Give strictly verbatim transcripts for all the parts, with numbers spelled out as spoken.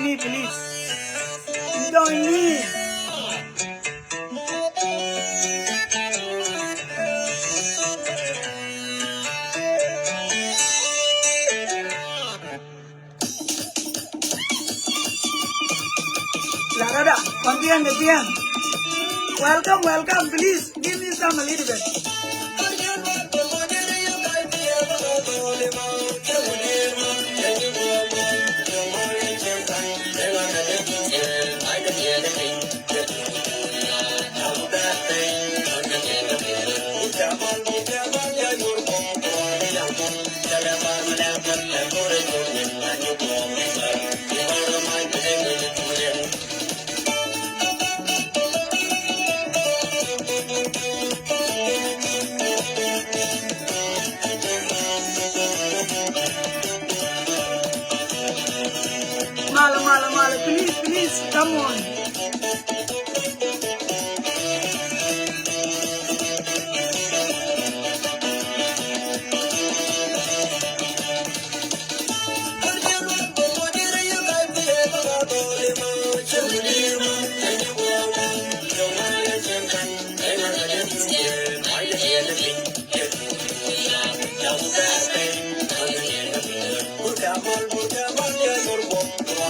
Me, please. Join me. La rada, kɔn biɛn de biɛn. Welcome, welcome, please. Give me some a little bit. Mala, mala, mala, please, please, come on.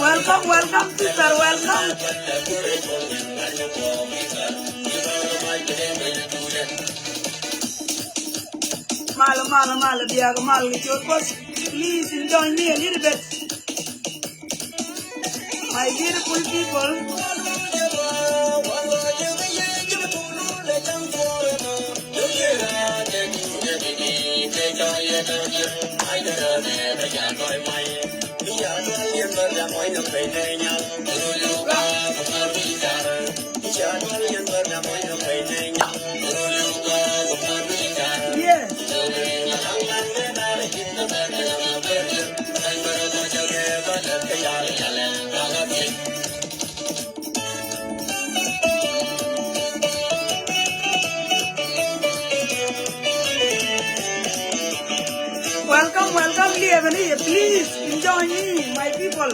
Welcome, welcome, sister, welcome. Mal, mal, mal, biak, mal, with your first. Please join me a little bit. My beautiful people. Yes. Welcome, welcome, Lebanon. Please join me, my people.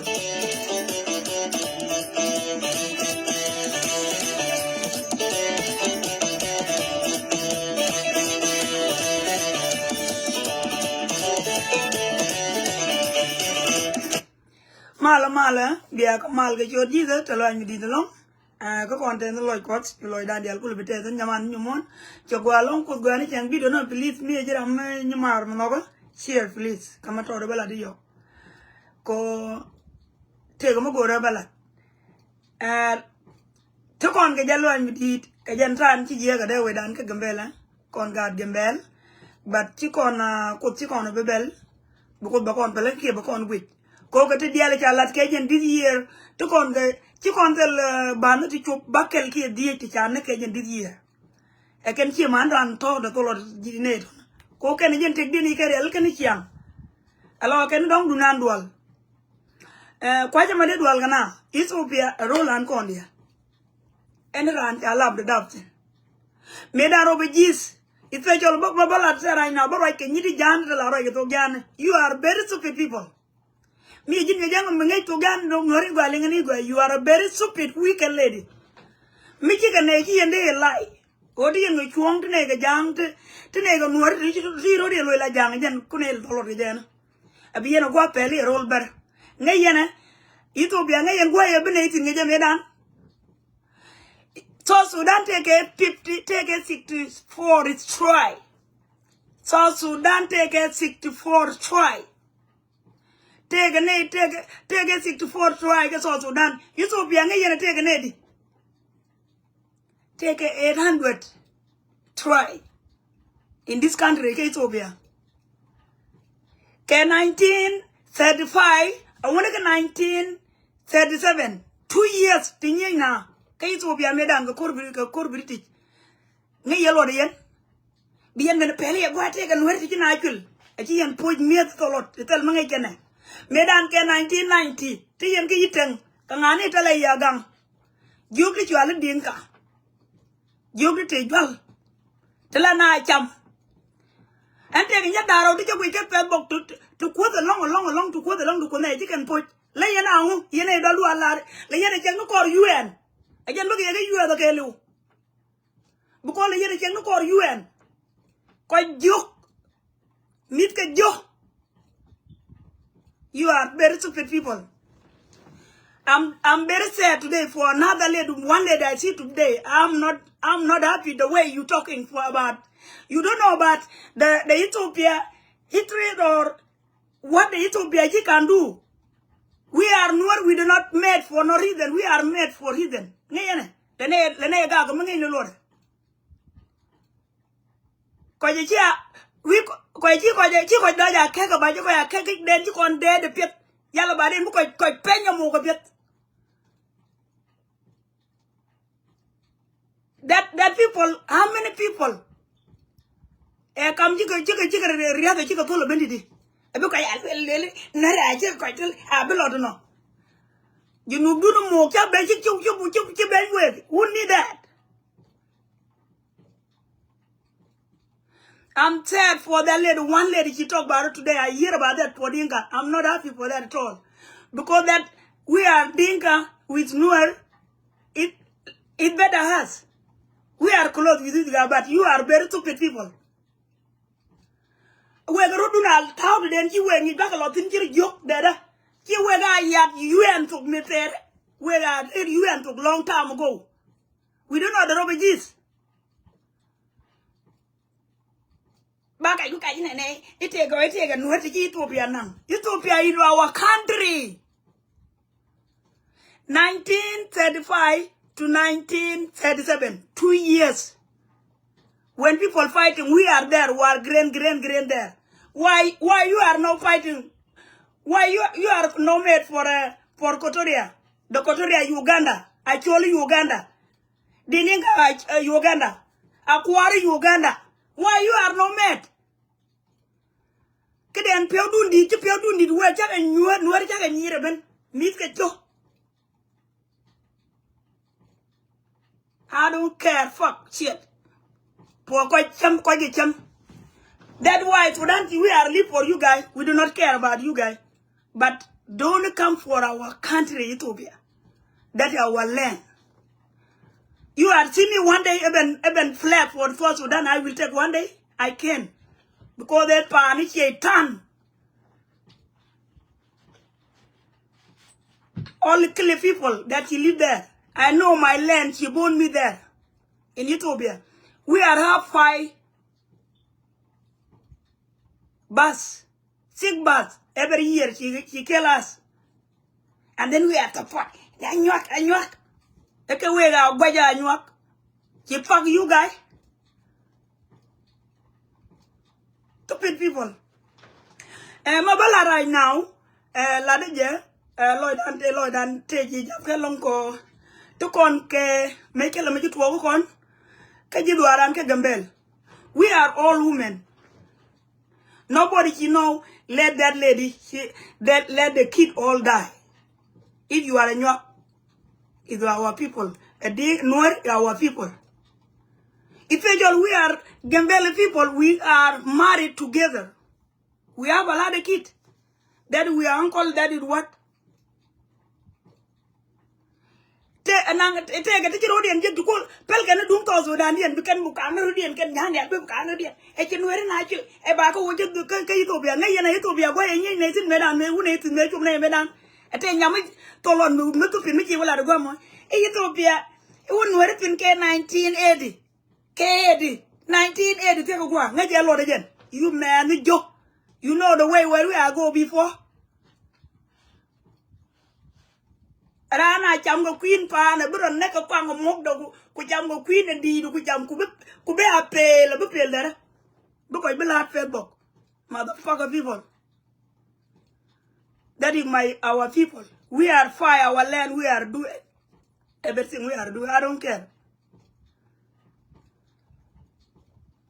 Malä, malä, biak mal kɛ ciöt Ji̱thɛ, te lɔac mi di̱t ɛlɔ̱ŋ. Ɛ, kä kɔn tɛth lɔc Kuɔth, ci lɔcdan diaal kulɛ bi tɛth, nyaman nyumun. Cɛ gɔaa ɛlɔ̱ŋ Kuoth gɔaa ni cɛŋ video nɔ, please, mi ɛ ji̱ ram mi nyimar mi nhɔkä. Share, please. Kä ma tɔɔdɛ bä lat i̱ yɔk. Kɔ tëëk mi go̱o̱rä bä lat. Ɛ, ti kɔn kɛ jɛ luany mi di̱i̱t, kɛ jɛn ta̱a̱n ci jiɛɛk ɛ dee wecdan kä Gambɛl, ɛ? Kɔn gaat Gambɛl. But ci kɔn, ah, Kuoth ci kɔn bi bɛl. Bi Kuoth bɛ kɔn pɛlɛ kiɛ bɛ kɔn guic. Kɔ kɛ ti diaal ca lat kɛ jɛn this year. Ti kɔn kɛ, ci kɔn thil, eh, banä ti cop bakɛl kiɛ dhieec ti ca ni kɛ jɛn this year. Ɛ kɛn cie man ran tɔ̱ dee thol ɔ ji̱ nɛy tɔ̱. Kɔ kɛn jɛn tëkdiɛn i̱ kɛ riɛl kɛn ciaŋ. Ɛ lɔ kɛn dɔ̱ŋ dunan dual. Ɛ, kuacä ma dee dual kɛ na, Ethiopia ɛ ro̱l an kɔn diɛ. Ɛn raan ca lap dee dap thin. Mëë dan rɔ bɛ ji̱th, especially bä, bä, bä lat sɛ right now, bä ruac kɛ nyit i̱ ja̱a̱n, te la ruac kɛ thok ja̱a̱n. You are very stupid people. Mi ji̱n kɛ ja̱a̱n mi ŋäc thok ja̱a̱n, dɔ̱ŋ ŋäri gɔaa liŋɛ ni gɔaa. You are a very stupid, wicked lady. Mi cikɛ nɛy ci yɛn dee yɛ lai. Ɣöö ti yɛn kɛ cuɔ̱ɔ̱ŋ ti nɛy kɛ ja̱a̱ŋ ti, ti nɛy kɛ nuɔ̱ɔ̱ri ti, ti, ti ro̱d yɛ luɔc la ja̱a̱ŋ jɛn kun yɛ thɔlɔt kɛ jɛn. A bi yɛn a gua̱a̱ pɛl yɛ ro̱l bär. Ŋäc yɛn ɛ, Ethiopia ŋäc yɛn gua̱a̱ yɛ bi nɛy thi̱n kɛ jɛ mëëdan. South Sudan tëëkɛ fifty, tëëkɛ sixty-four tribe. South Sudan tëëkɛ sixty-four tribe. Tëëkɛ nɛy, tëëkɛ, tëëkɛ sixty-four tribe kɛ South Sudan. Ethiopia ŋäc yɛn a tëëkɛ nɛy di. Tëëkɛ eight hundred tribe in this country kɛ Ethiopia. Kɛ nineteen thirty-five, a wuni kɛ nineteen thirty-seven, two years ti nyieny na kɛ Ethiopia mëëdan kɛ ko̱r Bri-, kɛ ko̱r British. Ŋäc yɛ luɔt yɛn. Bi yɛn ben pɛl yɛ gua̱a̱th tëëkɛ nuɛr ti ci na cuil. A ci yɛn puɔ̱c mi̱eth thɔlɔt ti thil mi ŋäc kɛnɛ. Mëëdan kɛ nineteen ninety, ti yɛn kä yi̱t tɛŋ, kɛ ŋa̱ni tɛlɛ yɛ gaŋ. Jiök ti cuali Dinka. Jiök ti tëë jual. Ti la na cam. Ɛn tëëkɛ nyɛ da̱rä ti cä guic kɛ pɛth bɔk ti, ti, ti kuoth ɛlɔ̱ŋ, ɛlɔ̱ŋ, ɛlɔ̱ŋ, ti kuoth ɛlɔ̱ŋ, ti kuoth nɛ ci kɛn puɔ̱c. Lɛ yɛn a ŋu, yɛn a dɔl dual lar. Lɛ yɛn a cɛŋ ni kɔr U N. A jɛn bä kɛ yɛ kɛ U N kɛ liw. Because lɛ yɛn a cɛŋ ni kɔr U N. Kɔc jiök. Mi̱th kɛ jiök. You are very stupid people. I'm, I'm very sad today for another lady, one lady I see today. I'm not, I'm not happy the way you talking for about. You don't know about the, the Ethiopia history or what the Ethiopia he can do. We are not, we do not made for no reason. We are made for reason. Ŋäcɛ nɛ, lɛ nɛ, lɛ nɛ gak mi ŋäc ni luɔt. Kɔc cia wi̱i̱ kɔc ci kɔc ci kɔc dɔc a kek a ba ci kɔc a kek den ci kɔn deet a piɛth. Yal a ba den bi kɔc kɔc peny a muk a piɛth. That, that people, how many people? Ɛ kam cikɛ cikɛ cikɛ riath cikɛ thol a ben didi. A bi kɔc a luel luel nɛr a cikɛ kɔc thol a bi lɔt nɔ. Junub dun muk ca ben ci ci ci ci ben wek. Who need that? I'm sad for that lady. One lady, she talk about it today. I hear about that for Dinka. I'm not happy for that at all. Because that we are Dinka with Nuer, it, it better us. We are close with this guy, but you are very stupid people. Wek rot dun al tau to den ci wek ni bak lo tin ci jiok dada. Ci wek a yat U N tok mi ter. Wek a U N tok long time ago. We don't know the refugees. Ba kac ku kac nɛnɛ itekɛ itekɛ Nuer ti ci Ethiopia naŋ. Ethiopia is our country. Nineteen thirty-five to nineteen thirty-seven, two years. When people fighting, we are there. We are grand, grand, grand there. Why, why you are not fighting? Why you, you are not made for, uh, for Equatoria? The Equatoria, Uganda, actually Uganda. Dininga, uh, Uganda. Akwari, Uganda. Why you are not made? Kɛ den piɛw dun dit, ci piɛw dun dit wee cakɛ nyuɛɛr, nuɛɛr cakɛ nyir ɛ ben. Mi̱th kɛ cok. I don't care, fuck shit. Puɔ kɔc cäm, kɔc cäm. That's why Sudan, we are live for you guys. We do not care about you guys. But don't come for our country, Ethiopia. That is our land. You are see me one day, even, even flag for South Sudan, I will take one day. I can. Because that pan is a ton. Only kill people that you live there. I know my land, you born me there. In Ethiopia. We are have five bus, six bus every year she, she kill us. And then we have to fight. Anyuak, anyuak. Eke wek a guac anyuak. She fuck you guy. Stupid people. Eh, ma bä la right now. Eh, la de jɛ. Eh, lɔcdan te, lɔcdan te ji̱ jap kɛ lɔŋ kɔ. Ti kɔn kɛ mec kɛ lɛ mec tuɔɔk kɔn. Kɛ ji̱ dhuaaran kɛ Gambel. We are all women. Nobody, you know, let that lady, she, that, let the kid all die. If you are a Nyuak, it's our people. A di Nuer, our people. Especially we are Gambela people, we are married together. We have a lot of kids. That we are uncle, that is what? Te, naŋ, te, te, te, ci rodiɛn jɛ dukul, pɛl kɛn dum tɔɔth Sudan diɛn, bi kɛn muk kaŋ rodiɛn, kɛn nya̱a̱n diɛn, bi muk kaŋ rodiɛn. Ɛ ci Nuɛri na ci, ɛ ba kä wä jɛ dhuk kä, kä Ethiopia, ŋäc yɛn ɛ Ethiopia, gua̱c ɛ nyiec nɛ thin mëë dan, mëë wun ɛ thin mëë cum nɛ mëë dan. Ɛ te nyam mi thol ɣɔn mi, mi thupin mi ci wä lat ɛ gua̱mɔ. Ɛ Ethiopia, ɛ wä Nuɛri thin kɛ nineteen eighty. Kɛ eighty, nineteen eighty thiek ɛ gua̱, ŋäc ɛ luɔt ɛ jɛn. You man, ni jok. You know the way where we are go before. Raan a cam kɛ kui̱n pa̱a̱n ɛ bi rɔ näk kɛ kuaŋ ɛ muɔ̱k dɔ ku, ku cam kɛ kui̱n ɛ di̱i̱t ku cam ku bi, ku bi a pel ɛ bi pel dɛrɛ. Bi kɔc bi la̱a̱t Facebook. Motherfucker people. That is my, our people. We are fight our land. We are do everything we are do. I don't care.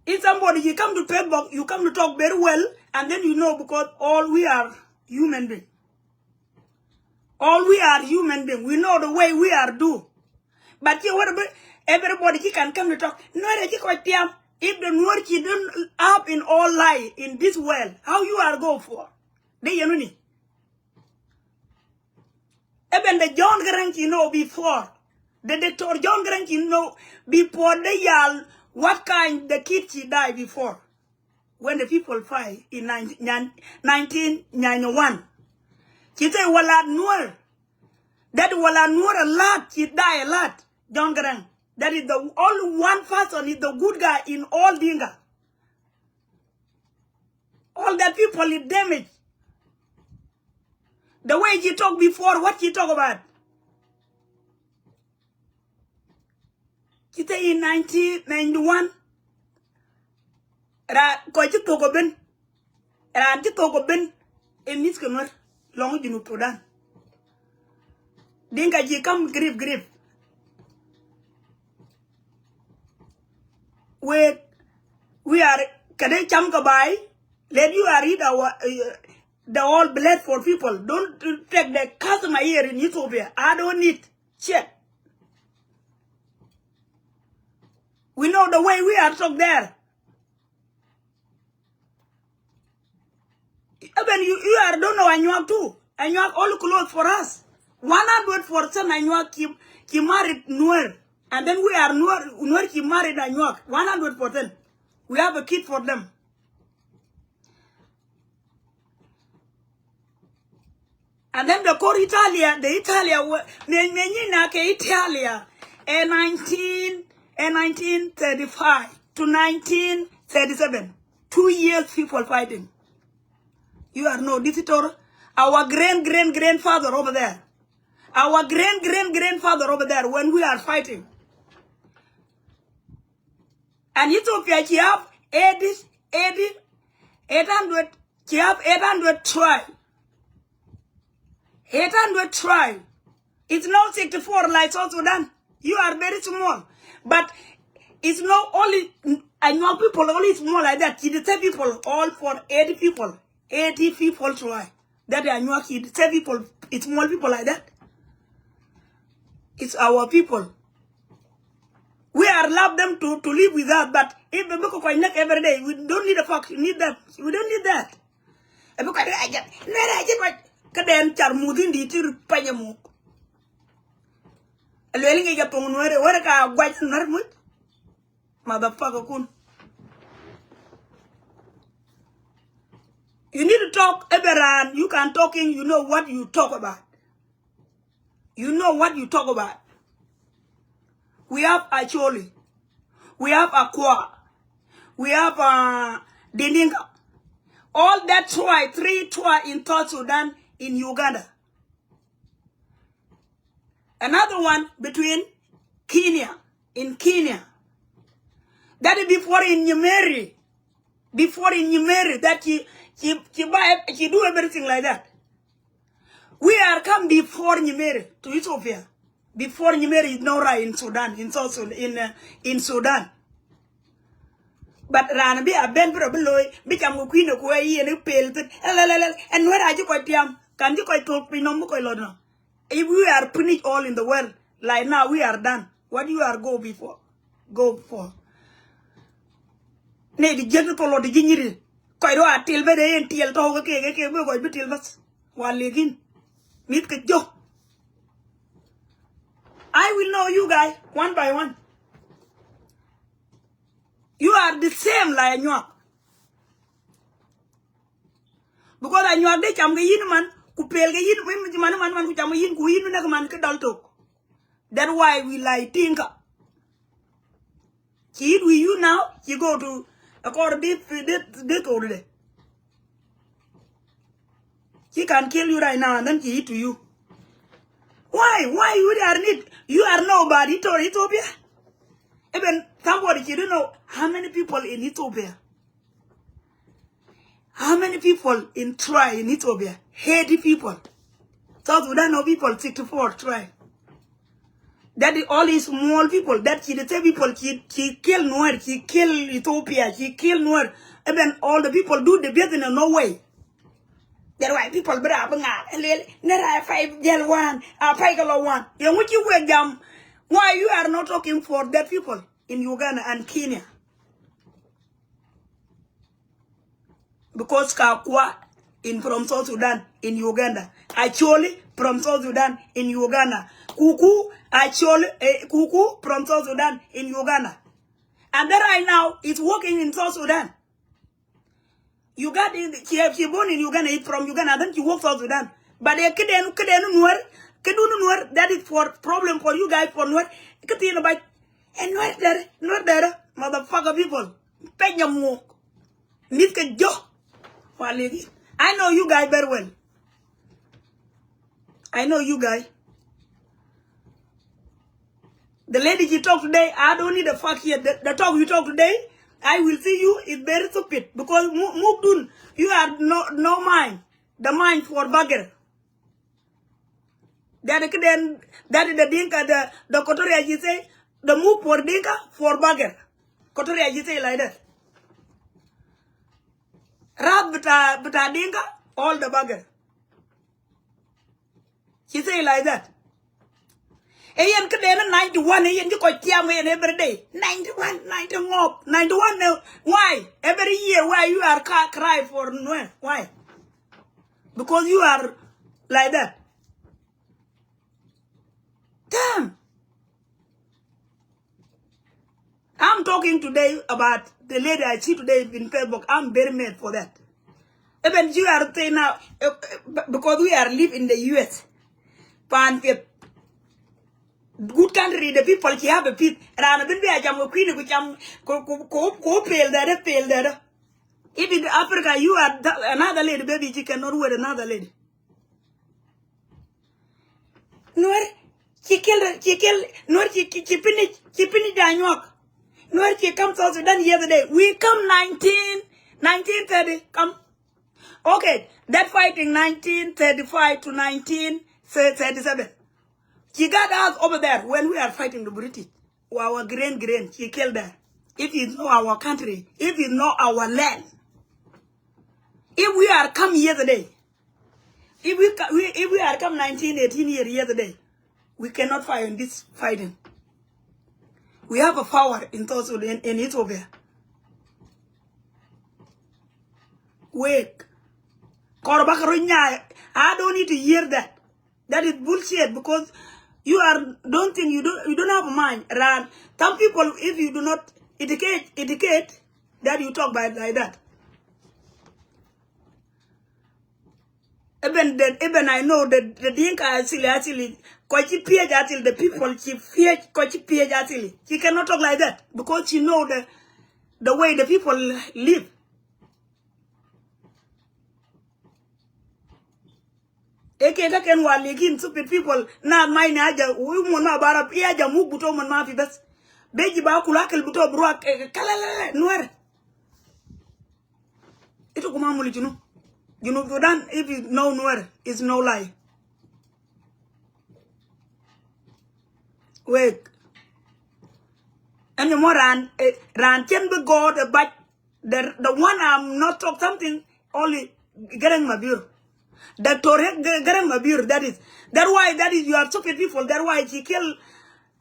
If somebody, you come to Facebook, you come to talk very well, and then you know because all we are human being. All we are human being. We know the way we are do. But you what about everybody, he can come to talk. No, they just quite damn. If the Nuer, you don't have in all life in this world, how you are go for? They, you know, ni. Even the John Garang ci know before. The Doctor John Garang ci know before the yal what kind the kid ci die before. When the people fight in nineteen, nineteen ninety-one. Ci te wala Nuer. That wala Nuer a lot, ci die a lot. John Garang. That is the only one person is the good guy in all Dinka. All that people is damaged. The way he talk before, what he talk about? Ci te in nineteen ninety-one. Ra kɔc ci thok ɔ ben. Raan ci thok ɔ ben. Ɛ mith kɛ Nuer lɔŋ Junub Sudan. Dinka ji̱ kam grip grip. We, we are kɛ dee cam kɛ ba̱a̱y. Let you are read our, uh, the all blessed for people. Don't take the customer here in Ethiopia. I don't need shit. We know the way we are talk there. Even you, you are don't know Anyuak too. Anyuak all clothes for us. One hundred percent Anyuak keep, keep married Nuer. And then we are Nuer, Nuer keep married Anyuak. One hundred percent. We have a kid for them. And then the core Italia, the Italia, me, me nyina kɛ Italia, ɛ nineteen, ɛ nineteen thirty-five to nineteen thirty-seven. Two years people fighting. You are no dictator. Our grand, grand, grandfather over there. Our grand, grand, grandfather over there when we are fighting. And Ethiopia, she have eighty, eighty, eight hundred, she have eight hundred tribe. Eight hundred tribe. It's not sixty-four like South Sudan. You are very small. But it's not only Anyuak people, only small like that. It's the same people, all for eighty people. Eighty people tribe. That Anyuak, it's the same people, it's small people like that. It's our people. We are love them to, to live with us, but if we make a neck every day, we don't need a fuck, you need them. We don't need that. If we can, I get, never I get what, ka den char mudin di tir panya muk. Alweli ngi japong Nuer, where ka gwaj Nuer mut. Motherfucker kun. You need to talk, Eberan. You can talking, you know what you talk about. You know what you talk about. We have Acholi. We have Akwa. We have, uh, Dininga. All that tribe, three tribe in South Sudan, in Uganda. Another one between Kenya, in Kenya. That is before in Nyameri. Before in Nyameri, that she, she, she buy, she do everything like that. We are come before Nyameri to Ethiopia. Before Nyameri is no right in Sudan, in South Sudan, in, uh, in Sudan. But ran bi a ben bi rɔ bi loy, bi cam kɛ kui̱n ɛ kuɛ yieen i̱ pel thin. Ɛlɛlɛlɛ, ɛn Nuer a ji̱ kɔc tiam, kan ji̱ kɔc thok piny nɔm bi kɔc lɔt nɔ. If we are finished all in the world, like now we are done. What you are go before? Go for? Ne di jiet ni thol lɔ di ji̱ nyiri. Kɔc rɔ a til bä de yen tiɛl tɔ̱ kɛ kɛ kɛ kɛ bä kɔc bi til bä. Wa likin. Mit kɛ jok. I will know you guys one by one. You are the same like Anyuak. Because Anyuak de cam kɛ yin man, ku pel kɛ yin, man, man, man, ku cam kɛ yin, ku yin mi näk man kɛ dɔl tok. That's why we like Dinka. She eat with you now, she go to, according this, this, this order. She can kill you right now and then she eat to you. Why? Why you are need? You are nobody to Ethiopia. Even somebody, you don't know how many people in Ethiopia. How many people in try in Ethiopia? Eighty people. South Sudan no people, sixty-four try. That is all is small people. That she the same people she, she kill Nuer, she kill Ethiopia, she kill Nuer. Even all the people do the business in no way. That why people bra banga lel nera five jail one, a five galo one. Young what you were jam. Why you are not talking for that people in Uganda and Kenya? Because Kakwa in from South Sudan in Uganda. Actually, from South Sudan in Uganda. Kuku Achol, eh, Kuku from South Sudan in Uganda. And then right now, it's working in South Sudan. Uganda, she, she born in Uganda, it's from Uganda, then she work South Sudan. But eh, kiden, kiden Nuer, kidun Nuer, that is for problem for you guys for Nuer. Kitin ba, eh, Nuer dere, Nuer dere, motherfucker people. Penya muk. Nit ke jo. Waligi. I know you guys very well. I know you guys. The lady you talk today, I don't need a fuck here. The, the talk you talk today, I will see you is very stupid because mu- move dun, you are no no mind. The mind for bugger. That kiden, that is the Dinka, the the Equatoria you say, the move for Dinka for bugger. Equatoria you say like that. Rap bita bita Dinka, all the bugger. She say like that. Ɛ yɛn kä dee ni ninety one, ɛ yɛn ci kɔc tiam ɛ yɛn every day. Ninety one, ninety ngɔp, ninety one. Why? Every year why you are ca- cry for Nuer? Why? Because you are like that. Damn. I'm talking today about the lady I see today in Facebook. I'm very mad for that. Even you are saying now, eh, eh, b- because we are live in the U S. Pan pieth. Good country, the people, she have a peace. Rana bin be a jam ko queen ko jam ko ko ko ko pale that, pale that. If in Africa you are th- another lady, baby, she cannot wear another lady. Nuer, ci kill, ci kill, Nuer ci ci ci finish, ci finish Anyuak. Nuer ci come South Sudan yesterday. We come nineteen, nineteen thirty, come. Okay, that fighting nineteen thirty-five to nineteen thirty-seven. She got us over there when we are fighting the British. Our grand grand, she killed there. If it's not our country, if it's not our land, if we are come yesterday, if we, ca- we if we are come nineteen, eighteen years yesterday, we cannot fight in this fighting. We have a power in South Sudan, in Ethiopia. Wake. Kɔr bak rɔ nyaai. I don't need to hear that. That is bullshit because you are don't think you don't you don't have a mind. Run. Some people, if you do not educate educate, that you talk by like that. Even the, even I know that the Dinka actually actually kɔc ci piec actually the people ci piec kɔc ci piec actually. She cannot talk like that because she know the the way the people live. Eke ka ken wa likin stupid people na mai ni aja wi mon ma bara i aja muk buto mon ma fi bas. Beji ba kula kel buto bro kalalala Nuer. Itu kuma muli junu. Junu Sudan if you know Nuer is no lie. Wek. Ɛn mɔ ran eh, ran cien bi God eh, but the the one I'm not talk something only Garang Mabior. Doctor Garang Mabior, that is that why that is you are stupid people. That why she kill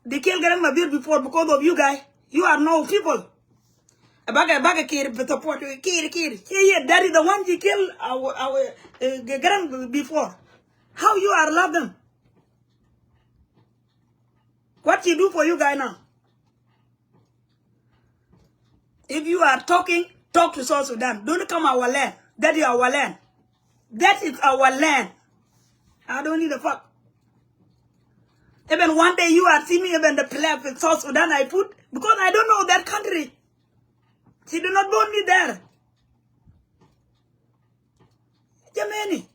they kill Garang Mabior before because of you guys. You are no people. A bag a bag kid but support kid kid. Yeah, yeah, that is the one she kill our our uh, Garang before. How you are love them? What she do for you guys now? If you are talking, talk to South Sudan. Don't come our land. That is our land. That is our land. I don't need a fuck. Even one day you are see me even the flag with South Sudan I put because I don't know that country. She do not born me there. Jameni.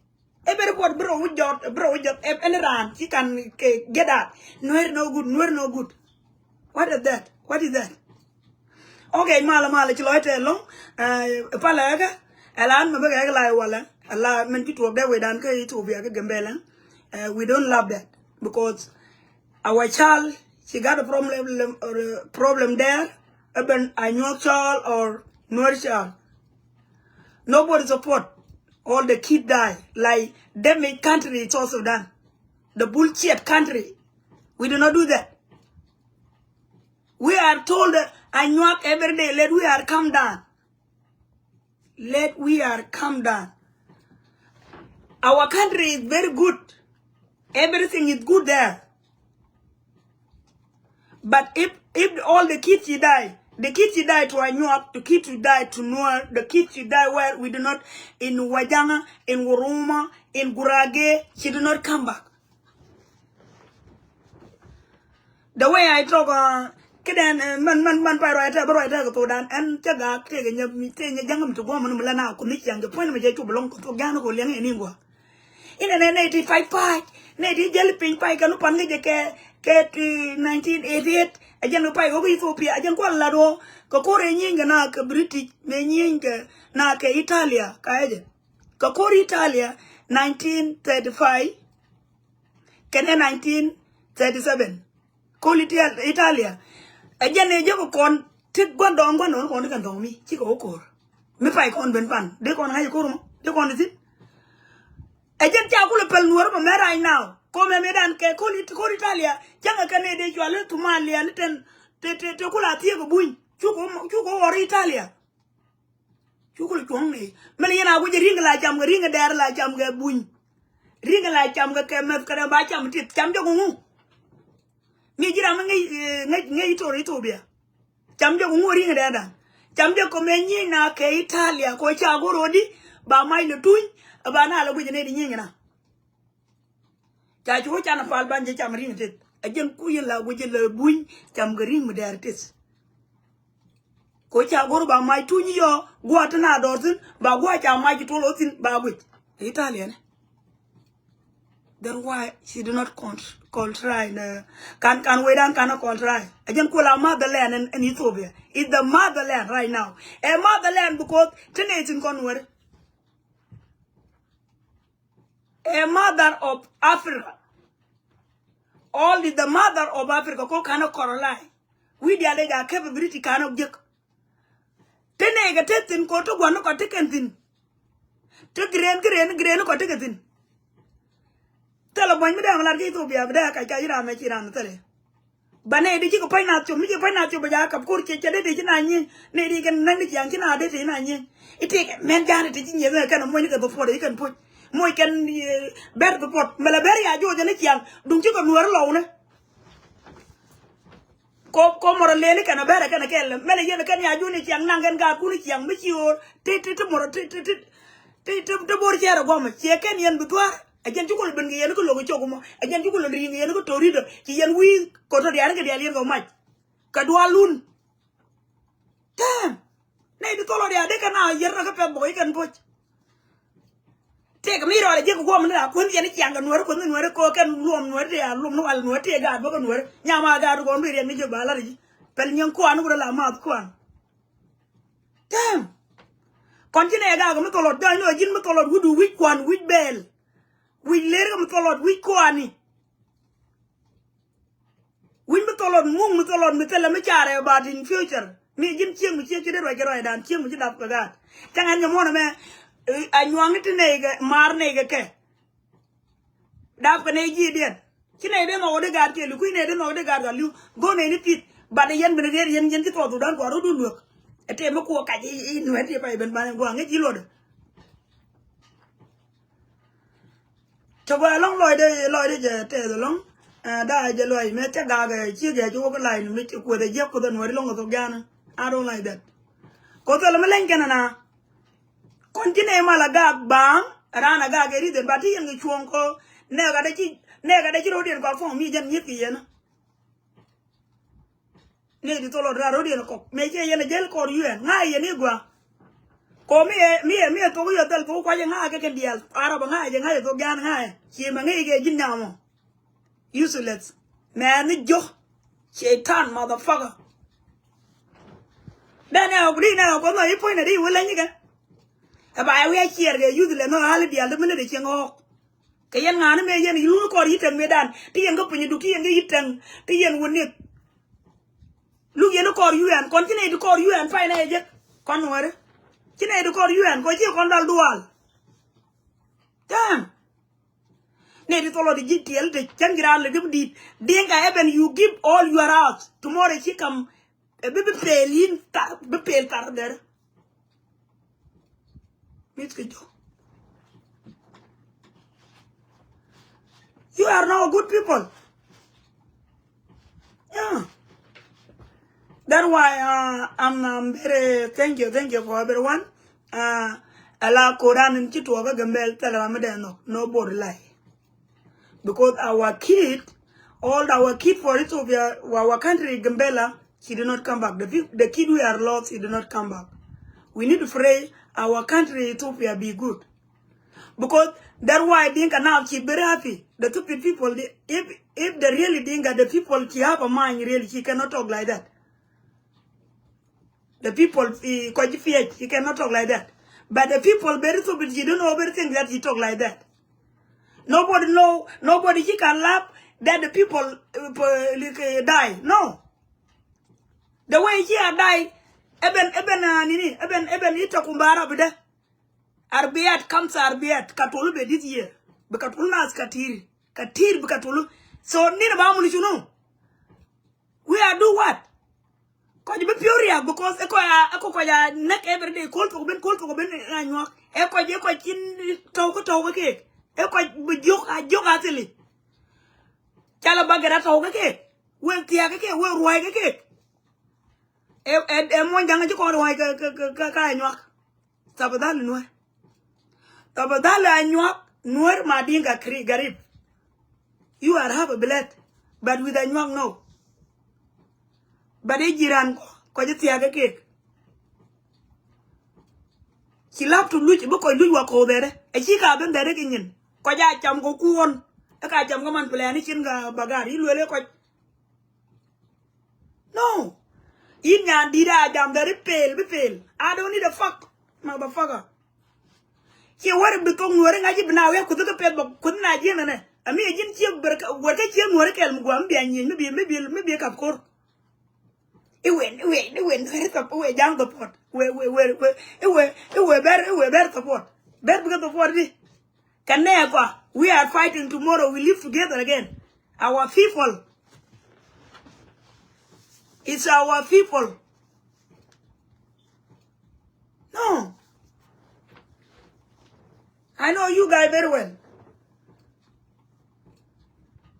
Everybody bro we jot bro we jot any ran she can get that. Nuer no good, Nuer no good. What is that? What is that? Okay, mala mala ci lɔc tɛɛl lɔŋ. Pala ɛkä ɛlan mɛ bä kɛ kɛ la walɛ. Ala mɛn ci tuɔk dɛ wecdan kä Ethiopia kä Gambela. We don't love that because our child she got a problem or a problem there. Even a Nuer child or Nuer child. Nobody support. All the kid die like damage country South Sudan. The bullshit country. We do not do that. We are told that Anyuak every day, let we are come down. Let we are come down. Our country is very good. Everything is good there. But if, if all the kids you die, the kids you die to Anyuak, the kids you die to Nuer, the kids you die where we do not, in Wajanga, in Wuruma, in Gurage, she do not come back. The way I talk, uh, kiden, uh, man, man, man, pay right there, right there, to dan, and tega, tega, nya, mi, te, nya, jangam to go, man, mala na, kuni, yang, the point, mi, je, to belong, to, gana, go, liang, anywhere. Inɛ nɛ nɛ ti pay pay, nɛ ti jäl piny pay kɛ nu pan ŋäcɛ kɛ, kɛ ti nineteen eighty eight. Ɛ jɛn pay wä kä Ethiopia, ɛ jɛn kual lat wä kɛ ko̱r ɛ nyieny kɛ na kɛ British, mɛ nyieny kɛ na kɛ Italia, ka ɛ jɛ. Kɛ ko̱r Italia nineteen thirty five kɛnɛ nineteen thirty seven. Ko̱r Italia, ɛ jɛn ɛ jɛ kɛ kɔn ti gua̱n dɔɔŋ gua̱n dɔɔŋ kɔn ti kɛn dɔɔŋ mi cikɛ wä ko̱r. Mi pay kɔn ben pan dee kɔn ŋa̱c ko̱r mɔ dee kɔn thi̱n. Ɛ jɛn ca kulɛ pɛl nuɔ̱ɔ̱r mɔ mɛ right now. Ko̱mɛ mi dan kɛ ko̱r It-, ko̱r Italia cäŋɛ kɛn ɛ dee cual i̱ Thumalia ni ten te, te, te kula thiek ɛ buny. Cukɛ wä, cukɛ wä ɣɔr Italia. Cukɛ cuɔ̱ŋ ni. Mɛn yɛn a guic ri̱ŋ la cam kɛ ri̱ŋ dɛɛr la cam kɛ buny. Ri̱ŋ la cam kɛ kɛ mɛth kɛ dɛm ba cam tit cam jɔk ŋu. Mi ji̱ ram mi ŋäc, eh, ŋäc, ŋäc itor Ethiopia. Cam jɔk ŋu ri̱ŋ dɛɛr dan. Cam jɔk kɛ mɛ nyieny na kɛ Italia kɛ ca go̱r ɣöö di ba mac lɛ tuny. Ba na lɛ guic ni di nyieny na. Ca cu wä can a pal ban jɛ cam ri̱ŋ teth. A jɛn ku yɛn la guic jɛ la buny cam kɛ ri̱ŋ mi dɛɛr teth. Ko ca go̱r ba mac tuny yɔ gua̱a̱t na dɔɔr thi̱n ba gua̱a̱t ca mac tuɔl ɔ thi̱n ba guic. Italian. That's why she did not con-, control, uh, kan, kan wee dan kan a control. A jɛn ku la motherland in, in Ethiopia. It's the motherland right now. A motherland because tene itin kɔn wɛr. A mother of Africa. All is the mother of Africa. Ko kana korolai. Wi diale ja kep British kana jek. Tene ga te thin ko to guan ko te ken thin. Te gren, gren, gren ko te ken thin. Tele boy mi da lar ke Ethiopia, mi da ka ka ira me ci ran tele. Ba nɛ di ci kɛ pɔc nath cop, mi ci pɔc nath cop ba ja kap ko̱r cɛ cɛ dee dee ci na nyieny. Nɛ di kɛn naŋ di ciaŋ ci na dee dee ci na nyieny. Itek mɛn ja̱a̱n ti ci nyieth mɛ kɛn muɔ̱ny kɛ thupuɔt i̱ kɛn puɔ̱c. Muɔ̱c kɛn, eh, bɛr thupuɔt. Mɛlɛ bɛr ya joc ni ciaŋ. Duŋ ci kɛ nuɔ̱ɔ̱r lɔw ni. Ko, ko mɔrɔ leni kɛn a bɛr kɛn a kɛl. Mɛlɛ yɛn kɛn ya joc ni ciaŋ naŋ kɛn gaat kun ni ciaŋ mi ci ɣöör. Ti, ti, ti mɔrɔ, ti, ti, ti, ti, ti, ti bor cɛɛr a guɔmɛ. Ciɛ kɛn yɛn bi thua̱a̱r. A jɛn ci kulɛ ben kɛ yɛn kä lo̱k cok mɔ. A jɛn ci kulɛ ri̱i̱ŋ kɛ yɛn kä tori dɔ. Ci yɛn wi̱i̱ kɔtɔ diaal kɛ diaal yɛn kɛ mac. Kɛ dual lun. Tɛm. Nɛy ti thol ɔ diaal dee kɛ na yɛr na kä pɛth bɔk ikɛn poc. Tëëk mi rɔɔdɛ jiɛk guɔm ni la kuän yɛn i̱ ciaŋ kɛ nuɛri kuän ni nuɛri kɛ kɛn luɔm nuɛri tëë a luɔm ni wal nuɛri tëë gaat bä kɛ nuɛri. Nyama gaat gɔm bi riɛk ni jiök ba lar ji̱. Pɛl nyiɛŋ kuan ni wurɛ la maath kuan. Tɛm. Kɔn ci nɛ gaat kɛ mi thol ɔ dɔ̱ny ni ɔ ji̱n mi thol ɔ wi̱cdu wi̱c kuan wi̱c bɛɛl. Wi̱c ler kɛ mi thol ɔ wi̱c kuani. Wi̱c mi thol ɔ muk mi thol ɔ mi thilɛ mi carɛ about in future. Mi ji̱n cieŋ mi cieŋ ci dee ruac kɛ ruacdan cieŋ mi ci dap kɛ gaat. Cäŋ ɛn nyɛ muɔ̱n ɛmɛ, eh, a nyuaŋni ti nɛy kɛ maar nɛy kɛ kɛ. Dap kɛ nɛy ji̱ diɛn. Ci nɛy dee nhɔk ɔ dee gaat kɛ li̱w kui̱ nɛy dee nhɔk ɔ dee gaat kɛ li̱w. Go̱o̱r nɛy ni pi̱th. Bat ɛ yɛn ben dee riɛn yɛn ci thuɔɔk dhukdan kuaru dun luek. Ɛ tëë mi kuɔ kac i, i nuɛt ti pay ben banɛ gua̱a̱ŋ ŋäc ji̱ luɔtdɛ. Cɛ gɔaa ɛlɔ̱ŋ lɔcdɛ, lɔcdɛ jɛ tɛth ɛlɔ̱ŋ. Ɛ, da̱a̱ jɛ lɔc mɛ cɛ gakɛ ciek ɛ ci wä kä la̱c ni mi ci kueth ɛ jiäk kueth ɛ nuɛt ɛlɔ̱ŋ kɛ thok ja̱a̱n. I don't like that. Kɛ thilɛ mi leny kɛn ɛna. Kɔn ci nɛ mal a gak baaŋ, raan a gak ɛ ri dhɛn ba ti yɛn kɛ cuɔ̱ɔ̱ŋ kɔ. Nɛ gat ɛ ci, nɛ gat ɛ ci ro̱diɛn kɔak fɔŋ mi jɛn nyieth kɛ yɛn. Ni di thol ɔ rar ro̱diɛn kɔk. Mëë ciɛ yɛn a jäl kɔr U N. Ŋa̱c yɛn i̱ gua̱a̱. Kɔ mi ɛ, mi ɛ, mi ɛ thok yɔ thɛl thok kuac ɛ ŋa̱c kɛ kɛn diaal. Arab ɛ ŋa̱c ɛ ŋa̱c ɛ thok gan ŋa̱c ɛ. Ciɛ mɛ ŋäc kɛ ji̱n nyam ɔ. Useless. Mɛni jiö. Shaitan motherfucker. Dɛn ɛ ɔk di nɛ ɔk ɔmɔ i̱ puɔ̱ny nɛ di wä leny ikɛ. Ɛ ba ɛ wi̱i̱ a ciɛɛr kɛ useless nɔ ɣa̱l i̱ diaal di mi ni di cieŋ ɔɔk. Kɛ yɛn ŋa̱a̱n mëë yɛn lun kɔr yi̱t tɛŋ mëëdan ti yɛn kä piny duk ti yɛn kä yi̱t tɛŋ ti yɛn wä nieth. Luk yɛn kɔr U N kɔn ci nɛy ti kɔr U N pay nɛy jek kɔn nuɔ̱ɔ̱ri. Ci nɛy ti kɔr U N kɔn ci kɔn dal dual. Damn. Nɛy ti thɔlɔ ti ji̱ tiɛl ti cäŋ ji̱ raan lɛ di̱p di̱i̱t. Dinka, even you give all your house. Tomorrow ci kam Ɛ bi, bi pel yin thar, bi pel thar dɛr. Mi̱th kɛ jɔk. You are not good people. Yeah. That's why uh, I'm, I'm very thank you, thank you for everyone. Uh, ala koran in chitwa ka Gambel tala ramade no no bor lai. Because our kid, all our kid for Ethiopia, our country Gambela, she did not come back. The, peop- the kid we are lost, he did not come back. We need to pray our country Ethiopia be good. Because that's why Dinka now she very happy. The stupid people, they, if if the really Dinka, the people she have a mind really, she cannot talk like that. The people, eh, kɔc piɛc, she cannot talk like that. But the people very stupid, she don't know everything that she talk like that. Nobody know, nobody she can laugh that the people uh, p- like, uh, die. No. The way she a die, even even uh, nini, even even ita kumbara bida. Arbiat comes arbiat katolu be this year. Be katolu nas katir, katir be katolu. So nina ba mulu shunu. We are do what? Kɔc bi piɔr riak because eko ya eko kɔc ya neck every day. Kol tok ben kol tok ben anyuak. Eko je kɔc kin tau ko tau ke. Eko bi jok a jok a tili. Chala bagera tau ke. We tiak ke we ruai ke. E e e mo janga ji ko ruai ke ke ke ke anyuak. Tafadhali Nuer. Tafadhali Anyuak, Nuer ma Dinka kri garib. You are half a blood. But with Anyuak, no. But e jiran ko, ko je tiage kek. Ci lap tu luc, bi kɔc luc wa ko dere. E ci ka ben dere ki nyin. Ko ja cam ko kuon. E ka cam ko man plani cin ga bagar. Yi luele ko No. Yin nyan dit a jam deri pel bi pel. I don't need a fuck, motherfucker. Cie wari bi thok Nuɔri ŋa̱c i̱ bi na wiak kuth kä peth bä kuth na jiɛn ɛnɛ. Ami a ji̱n cie wɛr kä cie Nuɔri kɛl mi guam mi bia nyieny mi bi mi bi mi bi kap kor. Iwe iwe iwe Nuɔri thop iwe jaŋ thop pot. Iwe iwe iwe iwe iwe iwe ber iwe ber thop pot. Ber bi kä thop pot di. Kanɛ kua, we are fighting tomorrow. We live together again. Our people. It's our people. No. I know you guys very well.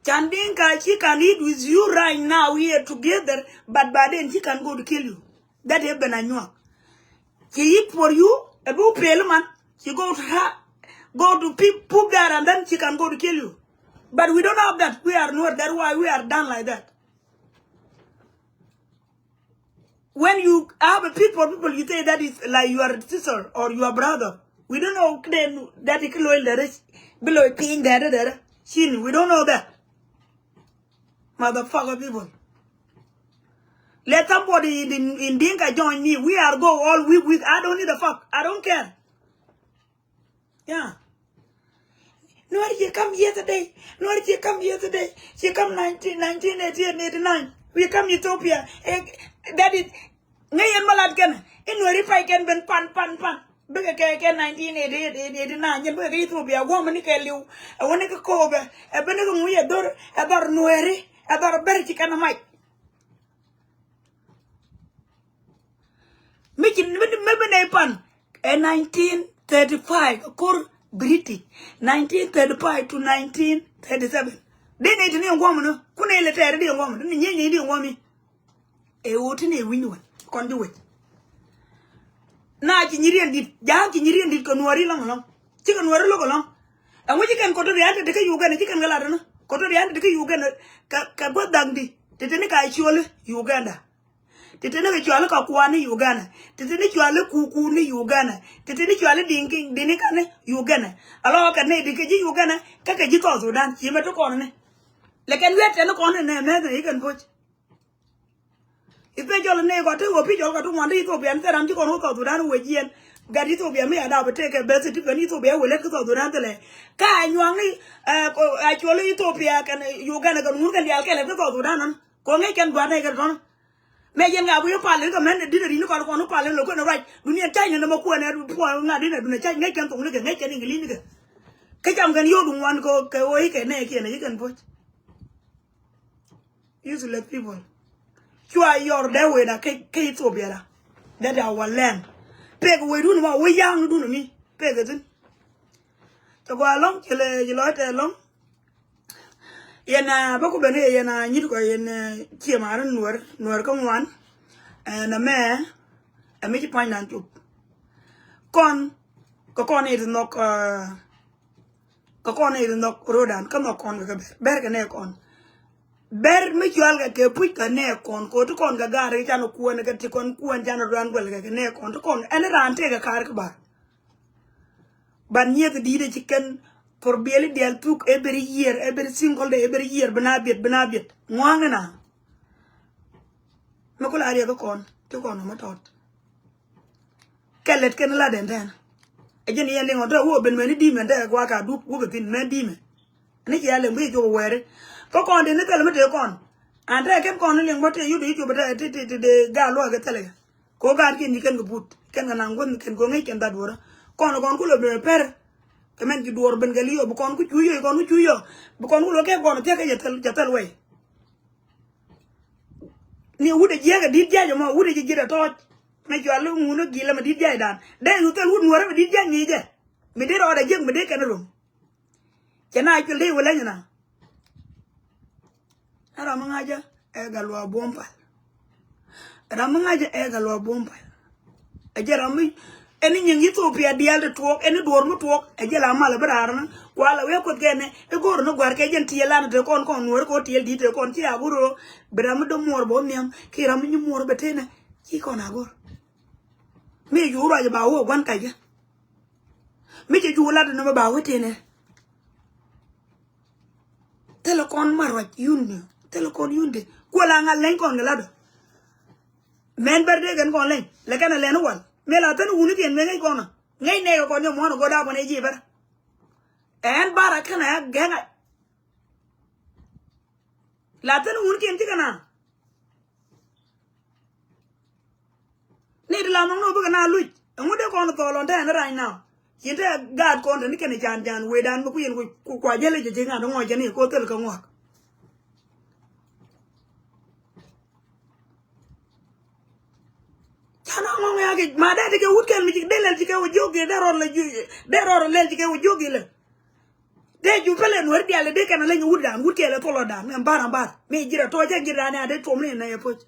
Can Dinka, she can eat with you right now here together, but by then she can go to kill you. That even Anyuak. Ci yik for you, a bu pel man. Ci go to her, go to pe- poop there, and then she can go to kill you. But we don't have that. We are not. That's why we are done like that. When you have a people, people, you say that is like your sister or your brother. We don't know then that is loyal there is below paying there there. Chin, we don't know that. Motherfucker people. Let somebody in, in, in Dinka join me. We are go all week, week. I don't need a fuck. I don't care. Yeah. Nuer, you come yesterday. Nuer, you come yesterday. You come nineteen, nineteen eighty-eight, eighty-nine. We come Ethiopia. Eh, that is, ŋäc yɛn bä lat kɛn i̱ Nuɛri pay kɛn ben pan pan pan. Bikɛ kɛ kɛ nineteen eighty-eight, eighty-nine, jɛn bikɛ kɛ Ethiopia guɔ̱mɛ ni kɛ liw. Ɛ wä ni kɛ koopɛ ɛ ben ni kɛ ŋui̱ ɛ dhor ɛ dhɔr Nuɛri ɛ dhɔr ber ci kɛn ɛ mac. Mi ci mi mi mi nɛy pan ɛ nineteen thirty-five kor British, nineteen thirty-five to nineteen thirty-seven. Dee nɛy ti ni ɛ guɔ̱mɛ ni kun ɛ lɛ tɛɛri di ɛ guɔ̱mɛ ni nyieny nyieny di ɛ guɔ̱mɛ. Ɛ ɣöö ti nɛ wi̱ny wä kɔn ji̱ wec. Na ci nyi riɛn di̱t ja̱a̱ŋ ci nyi riɛn di̱t kɛ Nuɔ̱ɔ̱ri lɔ̱ŋ lɔ̱ŋ. Cikɛ Nuɔ̱ɔ̱ri lo̱k lɔ̱ŋ. Ɛŋu ci kɛn Equatoria te te kä Uganda ci kɛn kɛ lat ɛnɔ Equatoria te te kä Uganda. Kɛ kɛ gua̱th da̱ŋ di te te ni ka cuɔli Uganda. Te te ni kɛ cuɔli ka kuan ni Uganda. Te te ni cuɔli kuku ni Uganda. Te te ni cuɔli diŋki diŋki kani Uganda. Alɔ kɛ ni diŋki ji̱ Uganda kä kɛ ji̱ South Sudan ci mɛ ti kɔn ni. Lɛ kɛn wiɛt tɛn ni kɔn ni nɛ mɛth ni kɛn bo̱c. Ipe jɔl ne kɔ te wä pi jɔl kɔ te ŋuan te Ethiopia ni thɛran ci kɔn wä South Sudan wä jiɛn. Gat Ethiopia mi ada bɛ tekɛ bɛ thiti kɛn Ethiopia wä lät kä South Sudan thilɛ. Ka a nyuaŋ ni a cuɔl Ethiopia kɛn Uganda kɛn ŋun kɛn diaal kɛ lät kä South Sudan nɔn. Kɔ ŋäc kɛn gua̱n nɛy kɛ tɔn. Mɛ yɛn ka bi pal ni kɛ mɛn di na ri ni kɔn kɔn pal ni lɔ kɛn right. Duniɛn cany ni mɛ kuɛn ɛ puɔn ŋa̱ di na duniɛn cany ŋäc kɛn thoŋ ni kɛ ŋäc kɛn English ni kɛ. Kä cam kɛn yio̱w duŋ ŋuan kɛ wä ikɛ nɛy kiɛn ikɛn puɔ̱c. Useless people. Cua yɔr dee wecda kä Ethiopia da. That is our land. Pek wecdun ma wec ya̱a̱ŋdun mi pek ithin. Cɛ gɔaa ɛlɔ̱ŋ cɛ lɛ ci lɔc tɛ ɛlɔ̱ŋ. Yɛn a bä ku ben yɛ yɛn a nyit kɔ yɛn, eh, ciɛ marin nuɔr nuɔr kä ŋuan. Eh, na mɛ ɛ mi ci pa̱ny nan cup. Kɔn kɛ kɔn it nhɔk, eh, kɛ kɔn it nhɔk rodan kä nhɔk kɔn kɛ kɛ ber ber kɛ nɛ kɔn. Ber mi cual kɛ kɛ puc kɛ nɛ kɔn ko ti kɔn kɛ gar kɛ can kuɛn kɛ ti kɔn kuɛn can ruan guɛl kɛ kɛ nɛ kɔn ti kɔn ɛn ran tëë kɛ kar kɛ bar. Ban nyieth di̱i̱t ɛ ci kɛn thor biɛli diɛl thuk every year, every single day, every year bi na biɛt, bi na biɛt. Ŋuaŋ ina. Mi kula riɛk kɔn ti kɔn ma tɔt. Kɛ lɛt kɛn la den tɛn. Ɛ jɛn yɛn liŋ ɔ tɛ wä ben mɛni di̱i̱mɛ tɛ gua ka dup wä ben thin mɛ di̱i̱mɛ. Ni ci a leŋ bi cup wɛɛri. Kä kɔn ti ni thil mi tëë kɔn. An tɛ kɛn kɔn ni liŋ bä tëë yut i̱ cup tɛ ti ti ti dee gaa luɔk kɛ thilɛ. Ko gaat kiɛn ci kɛn kɛ put kɛn kɛ naŋ guäth kɛn ko ŋäc kɛn dhat duɔrä. Kɔn kɔn ku lɔ ben pɛr. Kɛ mɛn ci duɔr ben kɛ liɔ bi kɔn ku cuc yɔ kɔn ku cuc yɔ. Bi kɔn ku lɔ kɛ kɔn thiäk kɛ jɛ thil jɛ thil wɛy. Ni wut ɛ jiɛk ɛ dit jiac ɛmɔ wut ɛ ji̱ ji̱t ɛ tɔɔc. Mɛ cual ŋun ɛ gilɛ mɛ dit jiac dan dee yu thil wut nuɔrɛ mɛ dit jiac ŋi̱i̱cɛ. Mi dit rɔɔdɛ jiɛk mi dit kɛn ɛ rom. Cɛ na cuɛl dee wä leny na. Ɛ ram mi ŋa̱cä ɛ gal luaak buɔ̱m pal. Ɛ ram mi ŋa̱cä ɛ gal luaak buɔ̱m pal. Ɛ jɛ ram mi ɛn nyiŋ Ethiopia diaal ti tuɔɔk ɛn duɔ̱ɔ̱r mi tuɔɔk ɛ jɛ la mal ɛ bi raar ni kual ɛ wee kuoth kɛn ɛ go̱o̱r ni gua̱r kɛ jɛn ti ɛ lan te kɔn kɔn nuɔ̱ɔ̱r kɛ wä tiɛl di̱t te kɔn ci a go̱o̱r ro. Bi ram mi dom muɔɔr bä nhiam ki ram mi nyi muɔɔr bɛ tenɛ ci kɔn a go̱o̱r. Mi cu ruac ba wä gua̱n kacä. Mi cɛ cu lat ni mɛ ba wä tenɛ. Thilɛ kɔn ma ruac yun ni thilɛ kɔn yun de kuɛ la ŋa leny kɔn kɛ lat. Mɛn bɛr de kɛn kɔn leny lɛ kɛn a lɛn wal mi la thɛn wuni thiɛn mɛ ŋäc kɔn a ŋäc nɛɛkɛ kɔn ni muɔn a go̱da kɔn ɛ ji̱ bɛr. Ɛn bar a kɛn a ya gɛŋ a. La thɛn wuni thiɛn cikɛ na. Ni ti la mɔŋ ni wä bikɛ na luc ɛŋu dee kɔn thɔɔl ɔn tɛn right now. Cin te gaat kɔn te ni kɛn can can wee dan mi ku yen ku kua jɛl i̱ jɛ ji̱ ŋa̱t ŋɔc jɛ ni ko thil kä ŋuak. Can a ŋɔŋ ya kɛ ma dee ti kɛ wut kɛn mi ci dee lɛl ci kɛ wä jiök kɛ dee rɔr lɛ jiök dee rɔr lɛl ci kɛ wä jiök kɛ lɛ. Dee ju pɛlɛ nuɔ̱r dial dee kɛn a leny wut dan wut kɛ lɛ thol ɔ dan ɛn bar ɛn bar mi ji̱ rɛ tɔc jɛ ji̱ dan ya dee tuɔm ni nɛ yɛ poc.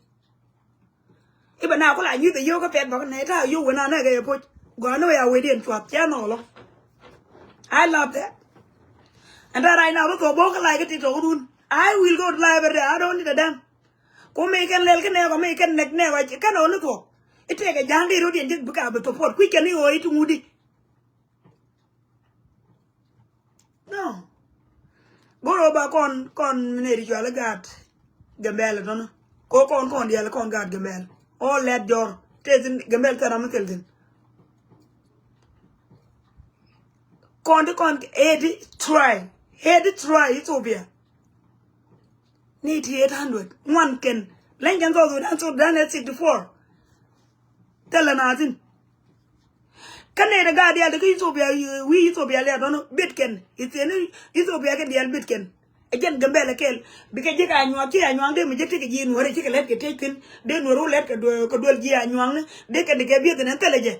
Iba na kula nyuth a yio̱w kä pɛt bak nɛ ta yio̱w wen a nɛ kɛ yɛ poc. Gɔaa ni wä ya wee diɛn cuath cɛ nɔɔlɔ. I love that. And that right now bä thok bok kä lai kä TikTok dun. I will go live every day. I don't need a damn. Ku mi kɛn lɛl kä nɛ kɔ mi kɛn nɛk nɛ kɔ kɛn ɔ ni thok. Itek a ja̱a̱ŋ di rot yɛn jek bika bi thok pot kui̱ kɛn i̱ ɣöö i̱ ti ŋut di. No. Go̱r ɣöö ba kɔn kɔn mi neri cuali gaat Gambɛl tɔnɔ. Ko kɔn kɔn diɛl kɔn gaat Gambɛl. Ɔ lɛt jɔr te thin Gambɛl thɛn ram mi thil thin. Kɔn ti kɔn eighty try eighty try Ethiopia. Ni ti eight hundred ŋuan kɛn leny kɛn South Sudan South Sudan ɛ sixty four. Thilɛ na thin. Kä nɛy ti gaat diaal ti kä Ethiopia wi̱i̱ Ethiopia lɛ tɔn bit kɛn ithieni Ethiopia kɛ diaal bit kɛn. Ɛ jɛn Gambɛl ɛ kɛl bikɛ ji̱ kɛ anyuak ci anyuak dee mi ji̱ ti kɛ ji̱ nuɔ̱ɔ̱ri ci kɛ lɛt kɛ tec thin dee nuɔ̱ɔ̱ri wä lɛt kɛ duel kɛ duel ji̱ anyuak ni dee kɛ di kɛ bieth ni ɛn thilɛ jɛ.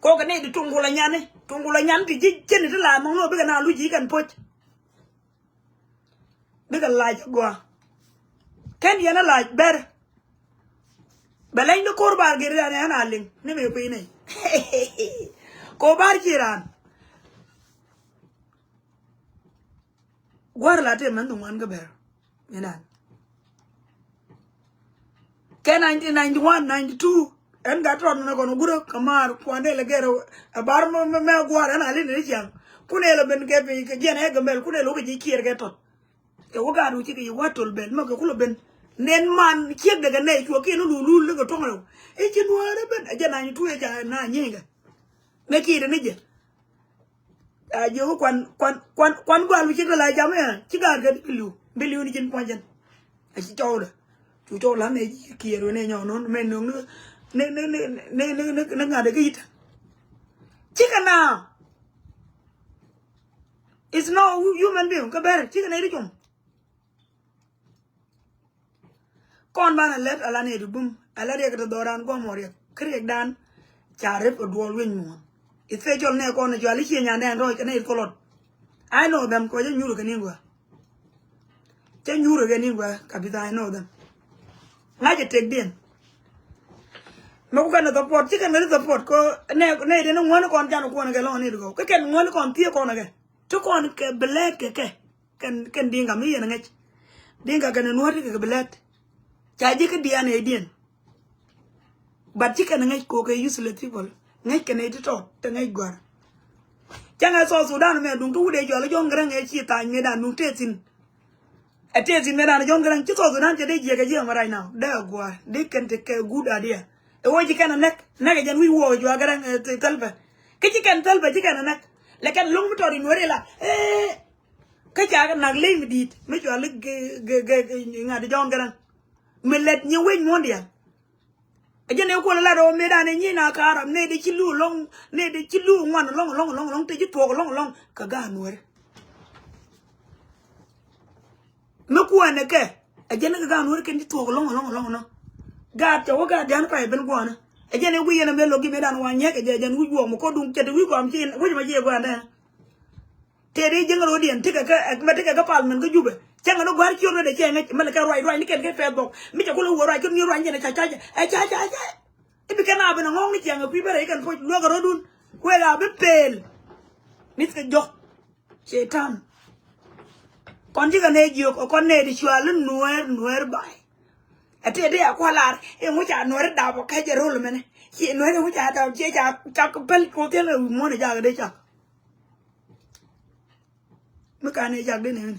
Kɔkɛ nɛy ti tuŋ kulɛ nyan ni tuŋ kulɛ nyan ti ji̱ cɛn ti la mɔŋ ni wä bikɛ na luc ji̱ kɛn poc. Bikɛ lac a gɔaa. Kɛn yɛn a lac bɛr. Bɛ leny ni ko̱r bar gir ran ɛn a liŋ ni mëë kui̱ nɛy. Ko bar ci ran. Gua̱r la tëë mɛn thuŋ wan kä bɛr. Minan. Kɛ nineteen ninety one, ninety two. Ɛn gat rɔt nɛ kɔn gurä kɛ maar kuan dee lɛ gɛr ɛ bar mɛ mɛ guar ɛn a lin ni ciaŋ. Kun ɛ lɛ ben kɛ piny kɛ jiɛn ɛ Gambɛl kun ɛ lɛ wä kɛ ji̱ kiɛr kɛ tɔt. Kɛ wä gat wä cikɛ yi wat tol bɛl mɛ kɛ kulɛ ben. Nɛn man ciek dɛ kɛ nɛ cuɔ kiɛn lul lul ni kɛ tuɔŋ rɛw. I̱ ci nuäärä ben ɛ jɛ nany tuɛ ca na nyieŋ kɛ. Mɛ kiɛt ni jɛ. A jiök kuan kuan kuan kuan gual mi ci kɛ la jam ya ci gaat kɛ biliu biliu ni jin pua̱nycän. A ci cɔwdä cu cɔw la mɛ kiɛɛr wen ɛ nyɔk no̱n mɛ no̱n ni ni ni ni ni ni ni ŋa̱t ɛ kä yit. Cikɛ na. It's no human being kä bɛr cikɛ na iri com. Kɔn banɛ lɛt ala nɛy ti bum ala riɛk ti dhɔran guɔmɔ riɛk kä riɛkdan. Ca rep kɛ duɔl wieny muɔ̱ɔ̱n. Especial nɛ kɔn cual i̱ cie nyandɛ ɛn rɔɔc kɛ nɛy ti kolot. I know them kɔc inyuur kɛ ni gua. Cä nyuur kɛ ni guɛ ka bi tha̱a̱ŋ nɔ dhɛn. Ŋa̱cɛ tëkdiɛn. Mɛ ku kɛn ni support, ci kɛn kɛ ni support kɛ nɛ, nɛ dee ni ŋuäni kɔn can kuɔn kɛ lɔŋ ni di gɔw. Kɛ kɛn ŋuäni kɔn thiee kɔn kɛ. Ti kɔn kɛ bi lɛt kɛ kɛ. Kɛn, kɛn Dinka mi yɛn ŋäc. Dinka kɛn ni nuɔ̱t kɛ kɛ bi lɛt. Ca ji̱ kä D N A diɛn. But ci kɛn ŋäc kɛ kɛ useless people. Ŋäc kɛn ni ti tɔt, ti ŋäc gɔ̱a̱r. Cäŋɛ South Sudan mɛ duŋ ti wut ɛ jual John Garang ɛ ci tha̱a̱ŋ mëëdan duŋ tëë thi̱n. Ɛ tëë thi̱n mëëdan John Garang ci South Sudan cɛ dee jiɛk ɛ jiɛk mɛ right now. Dee ɛ gua̱a̱r, dee kɛn ti kɛ good idea. Ɛ wee ci kɛn ɛ nɛk, nɛk ɛ jɛn wi̱c wuɔk ɛ jual Garang ɛ Thalpa. Kä ci kɛn Thalpa, ci kɛn ɛ nɛk. Lɛ kɛn lo̱ŋ mi tɔt in weri la. Ee, kä ca kɛ nak ley mi di̱i̱t. Mi cual i̱ gɛ, gɛ, gɛ, gɛ, ŋa̱t John Garang. Mi lɛt nyi wec muɔ̱n diaal. Ɛ jɛn ɛ kuɔl lat ɔ mëëdan ɛ nyi na ka Arab, nɛ dee ci lu lɔŋ, nɛ dee ci lu ŋuan lɔŋ, lɔŋ, lɔŋ, lɔŋ, te ci tuɔɔk lɔŋ, lɔŋ, kɛ gaat Nuɛri. Mi kuɛn ɛ kɛ, ɛ jɛn kɛ gaat Nuɛri kɛn ci tuɔɔk lɔŋ, lɔŋ, lɔŋ, lɔŋ. Gaat cɛ wä gaat dian kɔc ɛ ben guɔnɛ. Ɛ jɛn ɛ wi̱i̱ yɛn ɛ mëë lo̱k gi mëëdan wa nyɛk ɛ jɛ, ɛ jɛn wi̱c wuɔk mi kɔ duŋ cɛ te wi̱c kɔam ci, wi̱c ma ci ɛ gua̱a̱n dɛ. Tëë dee jiäŋ ro̱diɛn, tekɛ kä, mɛ tekɛ kä parliament kä Jubɛ. Cäŋɛ ni gua̱r ciöt rɛt ɛ cɛ ŋäc, mɛ lɛ kɛ ruac, ruac ni kɛn kɛ Facebook. Mi cɛ kulɛ wä ruac, kä ni ruac jɛn ɛ ca, ca, ɛ ca, ca, ca. I̱ bi kɛn a ben a ŋɔ̱ɔ̱ŋ ni ciaŋ ɛ kui̱ bärɛ ikɛn puɔ̱c luäk ɛ rɔ̱dun. Wek a bi pel. Mi̱th kɛ jɔk. Cɛy-tan. Kɔn cikɛ nɛ jiök, ɛ kɔn nɛ di cual ni Nuɛɛr, Nuɛɛr ba̱a̱y. Ɛ tëë dee a kua̱ lar, i̱ ŋuca Nuɛɛr dap ɔ kɛc ɛ ro̱l mɛnɛ. Ci Nuɛɛr i̱ ŋuca dap, ciɛ ca, ca päl koth thiɛn ɛ wi̱i̱ muɔ̱n ɛ jakä dee cak. Mi kan i̱ jak di nɛni.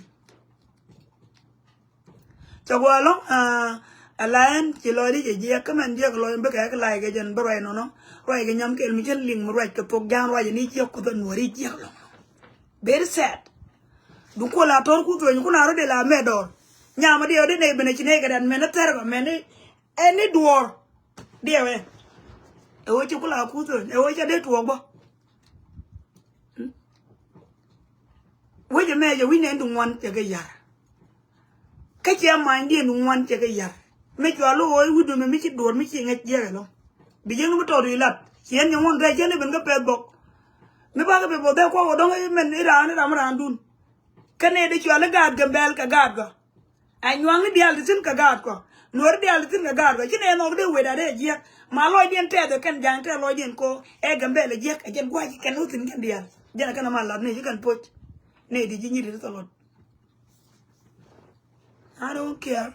Cɛ guɔ lɔŋ, ah, a la ɛn ci lɔcdi cɛ jiɛk, kä mɛn jiɛk lɔc bikɛ kɛ lac kɛ jɛn bi ruac nɔnɔ. Ruac kɛ nyam kɛl mi cä liŋ mi ruac kɛ thok ja̱a̱ŋ ruac ni jiɛk kuoth a Nuɔri jiɛk lɔŋ. Very sad. Duŋ kuɔ la tɔr kuth rueny kun a rɔ dee la mɛ dɔɔr. Nyam a diɛw di nɛy ben a ci nɛy kɛ dɛn mɛn a thɛr kɛ mɛn ni ɛn ni duɔɔr. Diɛw ɛ. Ɛ wee ci ku la kuth rueny, ɛ wee cɛ dee tuɔɔk bä. Wec ɛmɛ jɛ wi̱c nɛn ti ŋuan cɛ kɛ yar. Kä cɛ manydiɛn ti ŋuan cɛ kɛ yar. Mi cua lo̱k ɣöö i̱ wi̱cdu mɛ mi ci duɔ̱ɔ̱r mi ci ŋäc jiɛk ɛlɔ̱ŋ. Bi jiäkni mi tɔɔt i̱ lat. Ciɛn nyɛ ŋuɔ̱n rɛy cɛn i̱ ben kä pɛth bɔk. Mi bakɛ pɛth bɔk dhɛ kuɔk ɣöö dɔ̱ŋ i̱ mɛn i̱ raan i̱ ram i̱ raandun. Kä nɛy dee cua li gaat Gambɛl kɛ gaat gɔ̱. Ɛ nyuaŋni diaal ti thi̱n kɛ gaatkɔ. Nuɔ̱ri diaal ti thi̱n kɛ gaatkɔ. Ci nɛ nhɔk dee wet a dee jiɛk. Ma lɔcdiɛn tɛth ɛ kɛn ja̱a̱ŋ tɛth lɔcdiɛn ko ɛ Gambɛl ɛ jiɛk. Ɛ jɛn gua̱c kɛn wä thi̱n kɛn diaal. Jɛn ɛ kɛn ɛ ma lat ni ci kɛn poc. Ni di ji̱ nyit ti thɔlɔt. I don't care.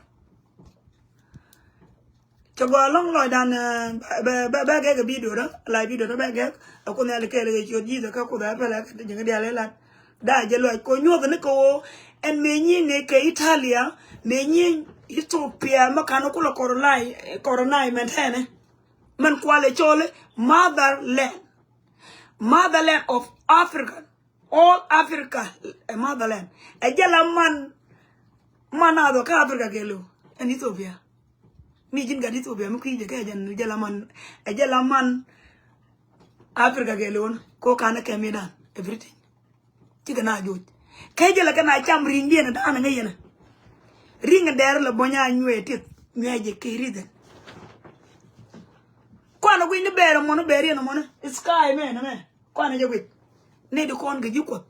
Cɛ gɔaa lɔ̱ŋ lɔcdan, eh, bɛ, bɛ, bɛ gɛk ɛ video dä, la video dä bɛ gɛk, ɛ Kuoth Nhial kɛɛl kɛ ciöt Jesus kä Kuoth ɛ pɛlɛ kɛ ti ji̱n diaal ilat. Da jɛ luac kɛ nyuɔth ni kɛ ɣöö ɛn mëë nyi ni kɛ Italia, mëë nyi Ethiopia, mɛ kan kulɛ kɔrɔnai, kɔrɔnai mɛn tɛnɛ. Mɛn kualɛ cɔl i̱ motherland. Motherland of Africa. All Africa ɛ motherland. Ɛ jɛ la man, man a dhɔ kä Africa kɛɛliw ɛn Ethiopia. Mi ji̱n gat Ethiopia mi kui̱ jɛ kɛ jɛn jɛ la man, ɛ jɛ la man Africa kɛɛliw ɛn ko kanɛ kɛ mi dan everything. Cikɛ na joc kɛ jɛ la kɛ na cam ri̱ŋdiɛn dan ŋäc yɛn. Ri̱ŋ dɛr la bɔnya nyuɛ tith nyuɛ jɛ kɛ ri̱dhɛn. Kɔn gui̱n ni bɛɛr mɔni bɛɛr yɛn mɔni sky mɛ nɛ mɛ. Kɔn jɛ guic. Ni di kɔn kɛ ji̱ Kuɔth.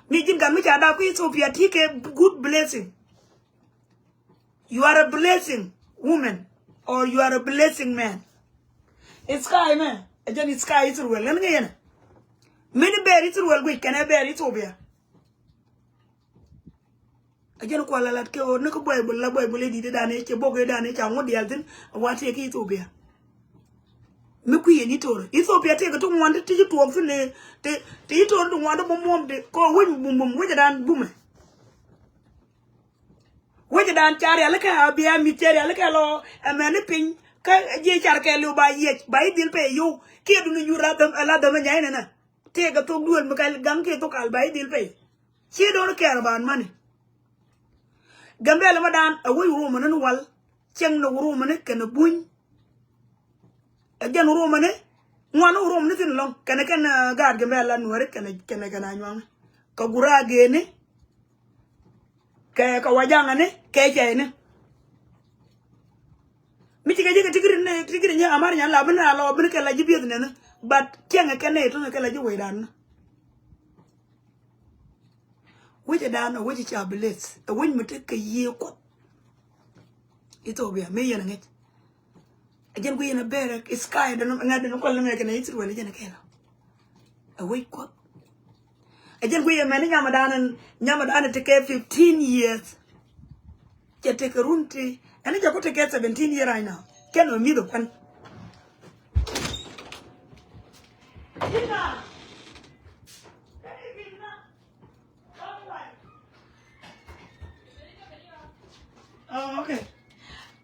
Mi ji̱n gat mi ca dak ku Ethiopia ti kɛ good blessing. You are a blessing woman or you are a blessing man. Sky mɛ ɛ jɛn sky Israel ŋän ŋä yɛn. Mini bɛɛr Israel guic kɛn ɛ bɛɛr Ethiopia. A jɛn kual a lat kɛ ɣöö ni kä Baibol la Baibol i̱ di̱t i̱ dan i̱ cɛ bok i̱ dan i̱ ca ŋuɔ̱t diaal thi̱n a wa tëë kä Ethiopia. Mi kui̱ yɛn i̱ to̱r Ethiopia tëëk ti ŋuan ti ti ci tuɔɔk thi̱n ti ti ci to̱r ti ŋuan ti bum bum ti kɛ ɣöö wec mi bum bum wec a dan bumɛ. Wec a dan ca rialikä a bia mi̱th cɛ rialikä lɔ ɛmɛni piny kä ji̱ car kɛ liw ba yiɛc ba i̱ dhil pɛ yio̱w kiɛ duni nyuur la dhäm la dhäm ɛ nyay nɛnɛ. Tëëk a thok duël mi kɛ gaŋ kiɛ thok kal ba i̱ dhil pɛ. Ciɛ do̱r kɛɛr ban mani. Gambɛl ma dan a wec wurumani ni wal. Cieŋ ni wurumani kɛn a buny. A jɛn wurumani ŋuan wurumani thin lɔŋ kɛn a kɛn a gaat Gambɛl la nuɛri kɛn a kɛn a kɛn a nyuaŋ. Kɛ gura geni kɛ kɛ wajaŋani kɛ cɛyni. Mi cikɛ jikɛ tikiri ni tikiri ni amar nyan la bin a lɔ bin kɛ la ji̱ bieth nɛni. But cieŋ a kɛn a i̱ tuŋ a kɛ la ji̱ wecdan ni. Wec ɛ dan ɛ wec ɛ ca bi leth, ɛ wec mi tekɛ yiëë Kuɔth. Ethiopia mi yɛn ɛ ŋäc. Ɛ jɛn guiy yɛn ɛ bɛɛrɛ sky dɛn ŋa̱t dɛn kual ni mɛ kɛnɛ Israel ɛ jɛn ɛ kɛɛl. Ɛ wec Kuɔth. Ɛ jɛn guiy yɛn mɛn ni nyamɛ dan, nyamɛ dan tekɛ fifteen years. Cɛ tekɛ run ti ɛn jɛ ku tekɛ seventeen year right now. Kɛn ɔ mi̱th ɔ kuan. Oh, okay.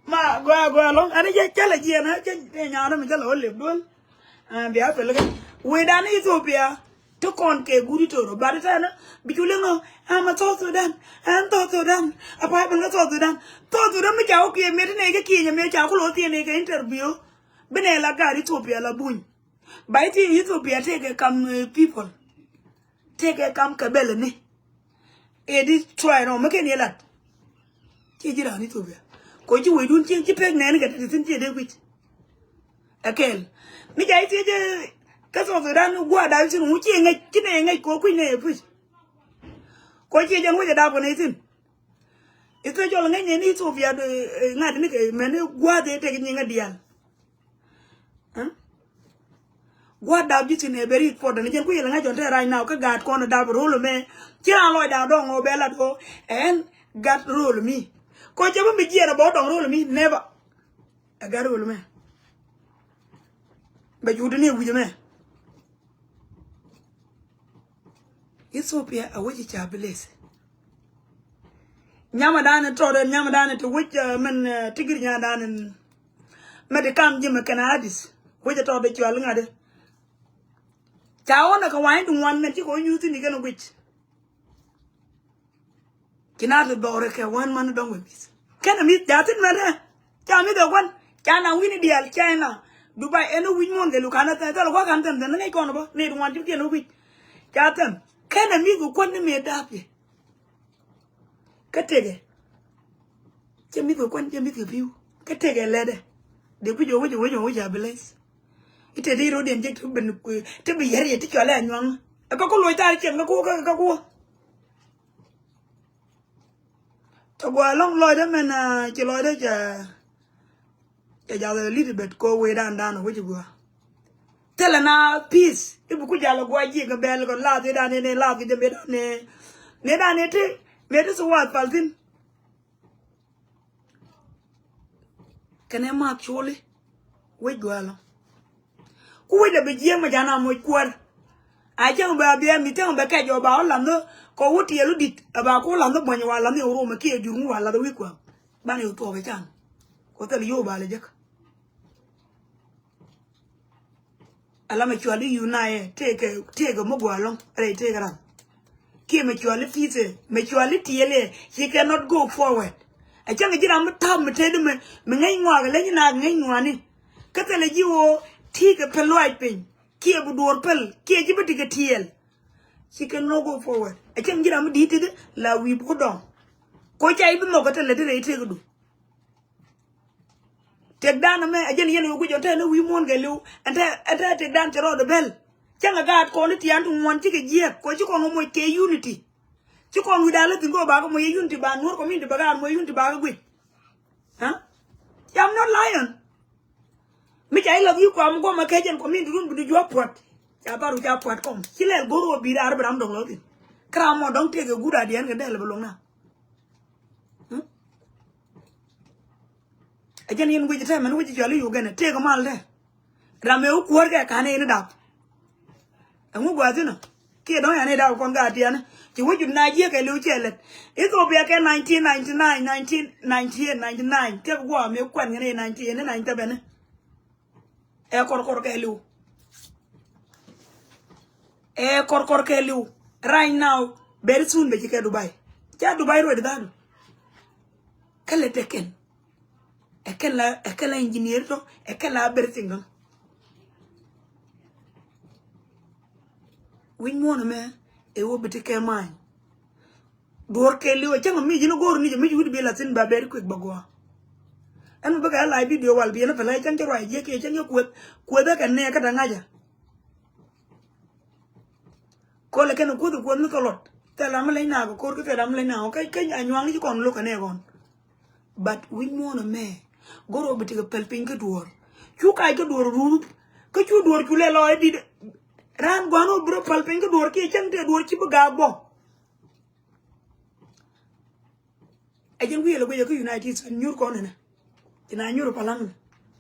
Ma gɔaa gɔaa lɔŋ ɛn jɛ cälɛ jiɛn ɛ cɛ nyaanɔ mi cälɛ ɔ lep duel. Bia thil kɛ wecdan Ethiopia. Ti kɔn kɛ guut i̱ toro bat itɛn bi cu liŋ ɔ. Ɛn ɛ South Sudan, ɛn South Sudan. A pay ben kä South Sudan. South Sudan mi ca wä kiɛ mëë ti nɛy kä kiɛ nyɛ mëë ca ku lo̱th thieen nɛy kɛ interview. Bi nɛy la gaat Ethiopia la buny. Ba i̱ thieen Ethiopia tëëkɛ kam people. Tëëkɛ kam kɛ bɛl ni. Ɛ di try nɔ mi kɛn yɛ lat. Ciɛ ji̱ raan Ethiopia kɔ ci wecdun ci pek nɛɛni kɛ ti thi̱n ciɛ dee kui̱c. Ɛ kɛl mi ca i̱ thiec kä South Sudan gua̱a̱r da̱a̱ thi̱n ŋu ciɛ ŋäc ci nɛ ŋäc kɔ kui̱c nɛ ɛ puc. Kɔ ciɛ jɛn wec ɛ da̱a̱ kɔ nɛ thi̱n. I̱ thiec cɔl ŋäc nɛɛni Ethiopia ŋa̱t ni kɛ mɛni gua̱a̱r dee tek nyiŋä diaal. Gua̱a̱r dap ji̱ thi̱n ɛ bɛ rit puɔt dɛn jɛn kui̱ yɛl ŋa̱c jɔn te right now kä gaat kɔn dap rol mɛ. Ci raan lɔcdan dɔ̱ŋ ɔ bɛ lat ɣöö ɛn gat rol mi. Kɔ cɛ bi mi jiɛɛn ɛ bɛ wä dɔ̱ŋ rol mi never. Ɛ gat rol mɛ bɛ jut ni wi̱c mɛ. Ethiopia a wec ca bi leth. Nyama dani tɔt nyama dani ti wec mɛn tigir nya dani. Mɛ ti kam ji̱ mɛ kɛn adis wec tɔt cual ŋa̱t. Ca wä nɛ kɛ wany duŋ wan mɛn ci kɛ wä nyuthi ni kɛn wec. Ci na ti dhɔrɛ kɛ wan man dɔŋ wɛ mith kɛn mith ca thin mɛn rɛ. Ca mith ɛ guan ca na wi̱ni diaal China, Dubai ɛn wi̱c muɔn kɛ lukanɛ thɛn thɛl kua̱ kan thɛn thɛn ŋäc kɔn bä ni duŋ wan ci kiɛn wi̱c. Ca thɛn kɛn mith kɛ kuan ni mëë dap yɛ. Kä tekɛ cɛ mith kɛ kuan cɛ mith kɛ pi̱w. Kä tekɛ lɛtdɛ dee kui̱c ɔ wec ɔ wec ɔ wec a bi lɛth. I̱ te di ro̱diɛn jek ti bi yɛr yɛ ti cɔalɛ anyuaŋ. Ɛ kä ku loc thar cieŋ kä ku kä ku. Tɔ gua̱a̱ lɔ̱ŋ lɔcdä mɛn ci lɔcdä cɛ. Cɛ jath a little bit ko wecdan dan wec gua̱a̱. Thilɛ na peace i̱ bi ku jal a gua̱a̱ ji̱ kɛ bɛl kɛ lath i̱ dan i̱ ni lath kɛ jɛ mëë dan i̱ mëë dan i̱ ti mëë ti si wath pal thi̱n. Kɛnɛ math coli wec gua̱a̱ lɔ. Ku wec lɛ bi jiɛɛm mɛ ja̱n a moc kuäär. A cäŋ bɛ a biɛ mi cäŋ bɛ kɛc ɔ ba ɔ lath ni kɔ wä tiɛɛl wä di̱t ɛ ba ku lath ni buɔ̱ny wa lath ni ɔ rom ɛ kiɛ jur ŋu wa lath ɛ wi̱i̱ kua̱a̱m. Ban i̱ wä thuɔɔk ɛ can kɔ thil yio̱w ba lɛ jek. Ala mɛ cuali unite tëëkɛ tëëkɛ mi gua̱a̱ lɔ̱ŋ rɛy tëëkɛ ram. Kiɛ mɛ cuali peace mɛ cuali tiɛɛl ɛ ci cannot go forward. Ɛ cäŋ ji̱ ram mi ta̱a̱p mi tëëdi mi mi ŋäc ŋuak leny nak ŋäc ŋuani. Kä thilɛ ji̱ ɣöö ti̱i̱kɛ pɛl luaac piny kiɛ bi duɔ̱ɔ̱r pɛl kiɛ ji̱ bi tikɛ tiɛɛl. Ci cannot go forward. Ɛ cäŋ ji̱ ram mi di̱i̱t tëëdi la wi̱i̱ bi wä dɔŋ. Koc ca i̱ bi nhɔk kä thilɛ ti rɛy tëëkɛ du. Tëkdan ɛmɛ ɛ jɛn yɛn ɛ wi̱c ɔ te ni wi̱i̱ muɔ̱ɔ̱n kɛ li̱w. Ɛn te ɛn te tëkdan cɛ rɔɔdɛ bɛl. Cäŋɛ gaat kɔn i̱ tian ti ŋuɔ̱n cikɛ jiɛk kɔ ci kɔn kɛ moc kɛ unity. Ci kɔn wi̱cdan lä thi̱n kɛ ɣöö bakɛ moc ɛ unity ba Nuɔ̱r community bɛ gaat moc ɛ unity bakɛ guic. Ɛ ca mi nɔt lion. Mi ca i̱ lath wi̱i̱ kuam guɔmɛ kɛ jɛn community run bi ni juɔ̱k puɔ̱t. Ca thar wi̱c ca puɔ̱t kɔm ci lɛl go̱r ɣöö bi raar bi ram dɔ̱ŋ lɔ thi̱n. Kä ram mɔ dɔ̱ŋ tëëkɛ guut a diɛn kɛ dɛl bi luŋna. Ɛ jɛn yɛn wec tɛ mɛn wec cɔal i̱ Uganda tëëk mal tɛ. Ram ëë wä kuäär kɛ ka̱n ëë ni dap. Ɛŋu gua̱a̱th inɔ kiɛ dɔ̱ŋ yan ëë dap kɔn ka tiɛɛni. Ci wec jut na jiɛk kɛ li̱w cɛ lɛt Ethiopia kɛ nineteen ninety nine, nineteen ninety eight, ninety nine. Tëëk gua̱a̱ mëë kuan ŋän ëë ninety eight ni ninety seven ni. Ɛ kɔrkɔr kɛ li̱w. Ɛ kɔrkɔr kɛ li̱w. Right now very soon bɛ ci kɛ Dubai. Ca Dubai ruet dhadu. Kɛ lɛ tekɛn. Ɛ kɛn la ɛ kɛn la engineer tɔ ɛ kɛn la everything tɔ. Wi̱c muɔ̱ɔ̱n ɛmɛ ɛ wä bi ti kɛ ma̱a̱ny. Duɔ̱ɔ̱r kɛɛliw ɛ cäŋ mi ji̱n go̱o̱r ni jɛ mi ci wi̱c bi la thi̱n ba bɛɛr kuek ba gɔaa. Ɛn mi bä kɛ la video wal bi ɛn pɛlɛ cäŋ cä ruac jiɛk kiɛ cäŋ cä kueth kueth ɛ kɛ nɛɛ kä da̱ŋ aca. Kol ɛ kɛn kuoth kuoth ni thɔlɔt. Thil ram mi leny nak kɛ ko̱r kä thil ram mi leny nak kä kä anyuaŋ ni ci kɔn lo̱k kɛ nɛ kɔn. But wi̱c muɔ̱ɔ̱n ɛmɛ go̱r ɔ bi tekɛ päl piny kä duɔ̱ɔ̱r. Cu kac kä duɔ̱ɔ̱r run kä cu duɔ̱ɔ̱r cu lɛ lɔ ɛ dit. Raan gua̱n ɔ bi rɔ päl piny kä duɔ̱ɔ̱r kiɛ cäŋ tëë duɔ̱ɔ̱r ci bi gaak bɔ. Ɛ jɛn wi̱i̱ lɛ guic ɛ kä United States nyuur kɔn ɛnɛ. Ci na nyuur palaŋ ni.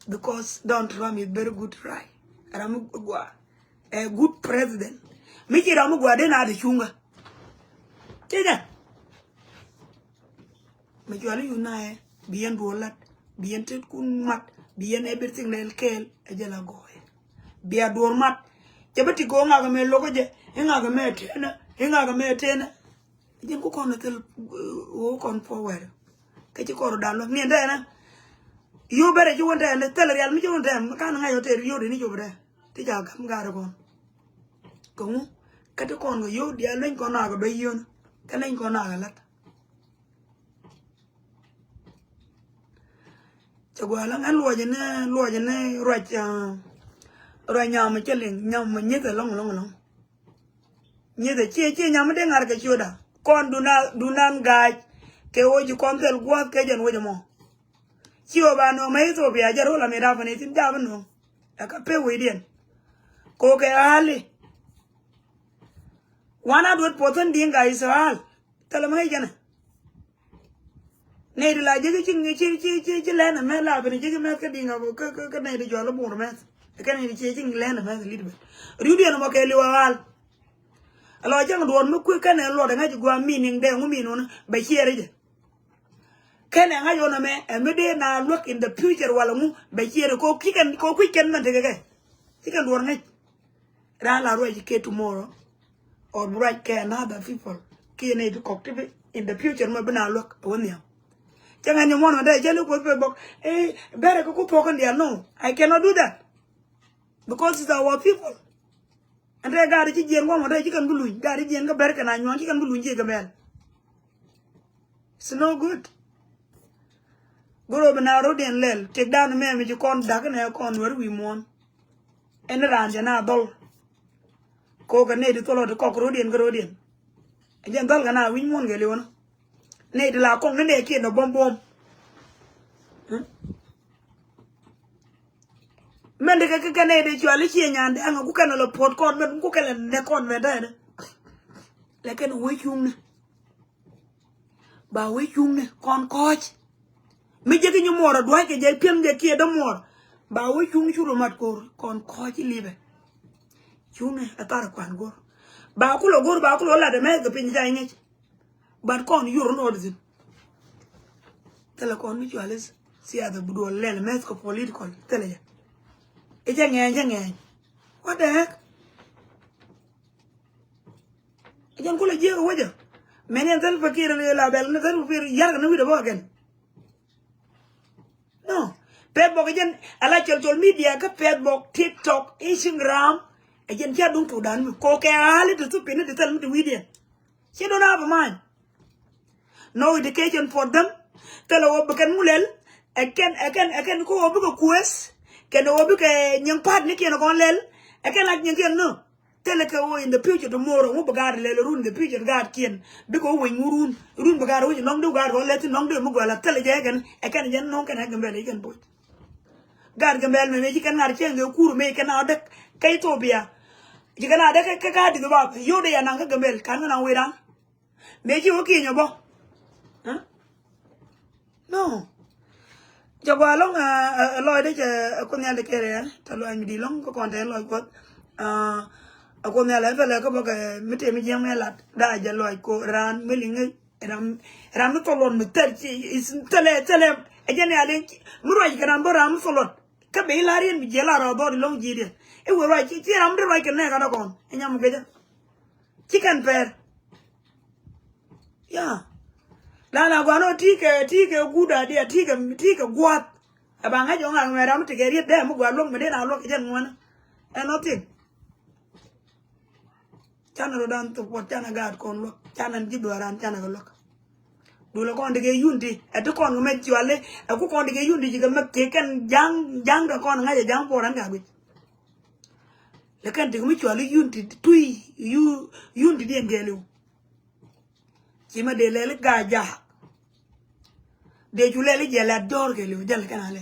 Because Donald Trump is very good, right? Ram mi gua. A good president. Mi ci ram mi gua den a di cuŋä. Ci jɛ. Mi cuali United, bi yɛn duɔl lat, bi yɛn tet kun mat, bi yɛn everything lɛl kɛɛl, ɛ jɛ la gɔɔyɛ. Bia duɔr mat. Cɛ bi ti go̱o̱ ŋak mɛ lokä jɛ, iŋak mɛ tenä, iŋak mɛ tenä. Ji̱n ku kɔn thil, uh, wä kɔn forward. Kä ci kɔr dan luäk ni ɛn tɛnɛ. Yo bɛrɛ ci wän tɛnɛ thil rial mi ci wän tɛnɛ kan ŋa̱c wä tɛn yo dini cop dɛ. Ti ca gam gar kɔn. Kä ŋu kä ti kɔn kɛ yo dial luny kɔn akɛ dɔ̱ yön. Kä luny kɔn akɛ lat. Cɛ gua̱a̱ la ŋän luɔcɛ ni luɔcɛ ni ruac, uh, ruac nyam cɛ liŋ nyam nyith ɛlɔŋ ɛlɔŋ ɛlɔŋ. Nyithɛ ciɛ ciɛ nyam mi dee ŋa̱r kɛ ciötda. Kɔn duna dunan ga̱a̱c kɛ ɣöö ci kɔn thil gua̱a̱th kɛ jɛn wec ɛmɔ. Ci ɣöö ba nööŋ mɛ Ethiopia jɛ ro̱l amɛ dap ni thi̱n ja̱a̱p nööŋ. Ɛ kä pek wecdiɛn. Kokɛ a̱a̱li. One hundred percent Dinka is a̱a̱l. Thilɛ mi ŋäc kɛnɛ. Nɛy ti la ji̱ ci ci ci ci ci lɛn ɛmɛ la ben ji̱ mɛth kä Dinka kä kä kä nɛy ti jual bor mɛth. Kä nɛy ti ci ci lɛn ɛmɛth lit ben. Riwdiɛn mɔ kɛ liw a ɣal. Alɔ cäŋ duɔr mi kui̱ kɛnɛ luɔt ɛŋa ci guam meaning dɛ ŋu mean wun bɛ ciɛɛr jɛ. Kɛnɛ ŋa yɔn ɛmɛ ɛmɛ dee na luäk in the future wala ŋu bɛ ciɛɛr ko ki̱ kɛn ko kui̱ kɛn mɛn tekɛ kɛ. Ci kɛn duɔr ŋäc. Raan la ruac kɛ tomorrow or bi ruac kɛ another people. Kiɛ nɛy ti kɔk ti bi in the future mɛ bi na luäk wä nhiam. Cɛ ŋa̱c ni muɔ̱n mɛ dee cɛ ni kuoth pe bɔk. Eh, bɛrɛ kɛ ku thuɔk in dial, no. I cannot do that. Because it's our people. Ɛn tɛ gaat ci jiɛn guɔmɔ tɛ ci kɛn bi luny. Gaat ci jiɛn kä bɛr kɛn a nyuɔ̱n ci kɛn bi luny ci kɛ bɛl. It's no good. Goro bi na rodiɛn lɛl. Tëk dan mɛ mi ci kɔn dak nɛ kɔn wär wi̱i̱ muɔ̱n. Ɛn raan jɛ na dhɔl. Kokɛ nɛy ti thol ɔ ti kɔk rodiɛn kä rodiɛn. Ɛ jɛn dhɔl kɛ na wi̱c muɔ̱n kɛ liwä ni. Nɛy ti la kɔŋ ni nɛy kiɛn ɔ buɔ̱m buɔ̱m. Mɛn ti kɛ kɛ nɛy ti cual i̱ ciɛ nyan dɛŋ ku kɛn ɔ lɛ puɔt kɔn mɛn ku kɛn lɛ nɛ kɔn mɛn dɛn. Lɛ kɛn wee cuŋni. Ba wee cuŋni kɔn kɔc. Mi jeki nyi muɔr a dua̱c kɛ jɛ piɛm jɛ kiɛ dä muɔr. Ba wee cuŋni cu ru mat ko̱r kɔn kɔc ilipɛ. Cuŋni a thar kuan go̱r. Ba kulɔ go̱r ba kulɔ lat ɛmɛ kɛ piny ca iŋic. But kɔn yur nɔ di thin. Thilɛ kɔn mi cual is siasa bi duɔl lɛl mɛth kɛ political thilɛ jɛ. I̱ jɛ ŋɛny jɛ ŋɛny. What the heck? Jɛn kulɛ jiɛk wecä. Mɛn yɛn thil fakir la bɛl ni thil fakir yarkɛ ni wi̱dɛ bä kɛn. No. Facebook jɛn ala cɔl cɔl media kä Facebook, TikTok, Instagram. Ɛ jɛn cia duŋ tudan mi kokɛ ali ti thupin ni ti thil mi ti wi̱diɛn. Ci don't have a mind. No education for them. Thilɛ wä bi kɛn ŋu lɛl. Ɛ kɛn ɛ kɛn ɛ kɛn ko wä bikɛ kueth. Kɛn wä bikɛ nyiŋ pat ni kiɛn kɔn lɛl. Ɛ kɛn la nyiŋ kiɛn no. Thilɛ kɛ ɣöö in the future tomorrow ŋu bi gaat lɛl run in the future gaat kiɛn. Bikɛ wä wec ŋu run run bi gaat wec nɔŋ di gaat rɔ lɛth nɔŋ di mi gɔl a thilɛ jɛ kɛn ɛ kɛn jɛ nɔŋ kɛn ɛ Gambɛl ɛ kɛn boc. Gaat Gambɛl mɛ mɛ ci kɛn ŋa̱r cieŋ kɛ kur mɛ kɛn a däk kɛ Ethiopia. Ci kɛn a däk kɛ gaat di bap yio̱w de ya naŋ kä Gambɛl kan kɛn a wec ran. Mëë ci wä kiɛny ɔ bä. No. Cɛ gua lɔŋ ɛ lɔcdä cɛ ɛ Kuoth Nhial ti kɛɛl ɛ tɛ luany mi di lɔŋ kä kɔn tɛ luac Kuɔth. Ɛ Kuoth Nhial ɛ pɛlɛ kä bä kɛ mi tëë mi jiɛŋ mɛ lat daa jɛ luac ko raan mi liŋ ɛ ram ram mi thɔl luɔt mi thɛl ci thɛlɛ thɛlɛ ɛ jɛ ni a liŋ mi ruac kɛ ram bä ram mi thɔl luɔt. Kä ben i̱ la̱r yɛn bi jiɛ la rɔ dhɔr ilɔ̱ŋ ji̱ diɛn i̱ wee ruac ci ci ram mi dee ruac kɛ nɛɛk an akɔn i̱ nyam kecä. Ci kɛn pɛr. Ya. La na guan ɔ ti kɛ ti kɛ guda dia ti kɛ ti kɛ guath. Ɛ ba ŋa̱c ɔ ŋa̱c ŋuɛ ram ti kɛ riet dɛ mi guath luɔk mi den a luɔk kɛ jɛn ŋuɛn. Ɛ nothing. Canɛ rɔ dan thok puɔt canɛ gaat kɔn luɔk canɛ ji̱ duaran canɛ kɛ luɔk. Dulɛ kɔn ti kɛ yun ti ɛ ti kɔn kɛ mɛ cuali ɛ ku kɔn ti kɛ yun ti ci kɛ mɛ kɛ kɛn ja̱ŋ ja̱ŋ kɛ kɔn ŋa̱c ɛ ja̱ŋ puɔt ɛn kɛ guic. Lɛ kɛn ti kɛ mi cuali yun ti tui yu yun ti diɛn kɛ liw. Ci ma dee lɛl i̱ Gaa-jaak. Dee cu lɛl i̱ jiɛ lɛt jɔ̱ɔ̱r kɛ li̱w jäl kɛn a lɛ.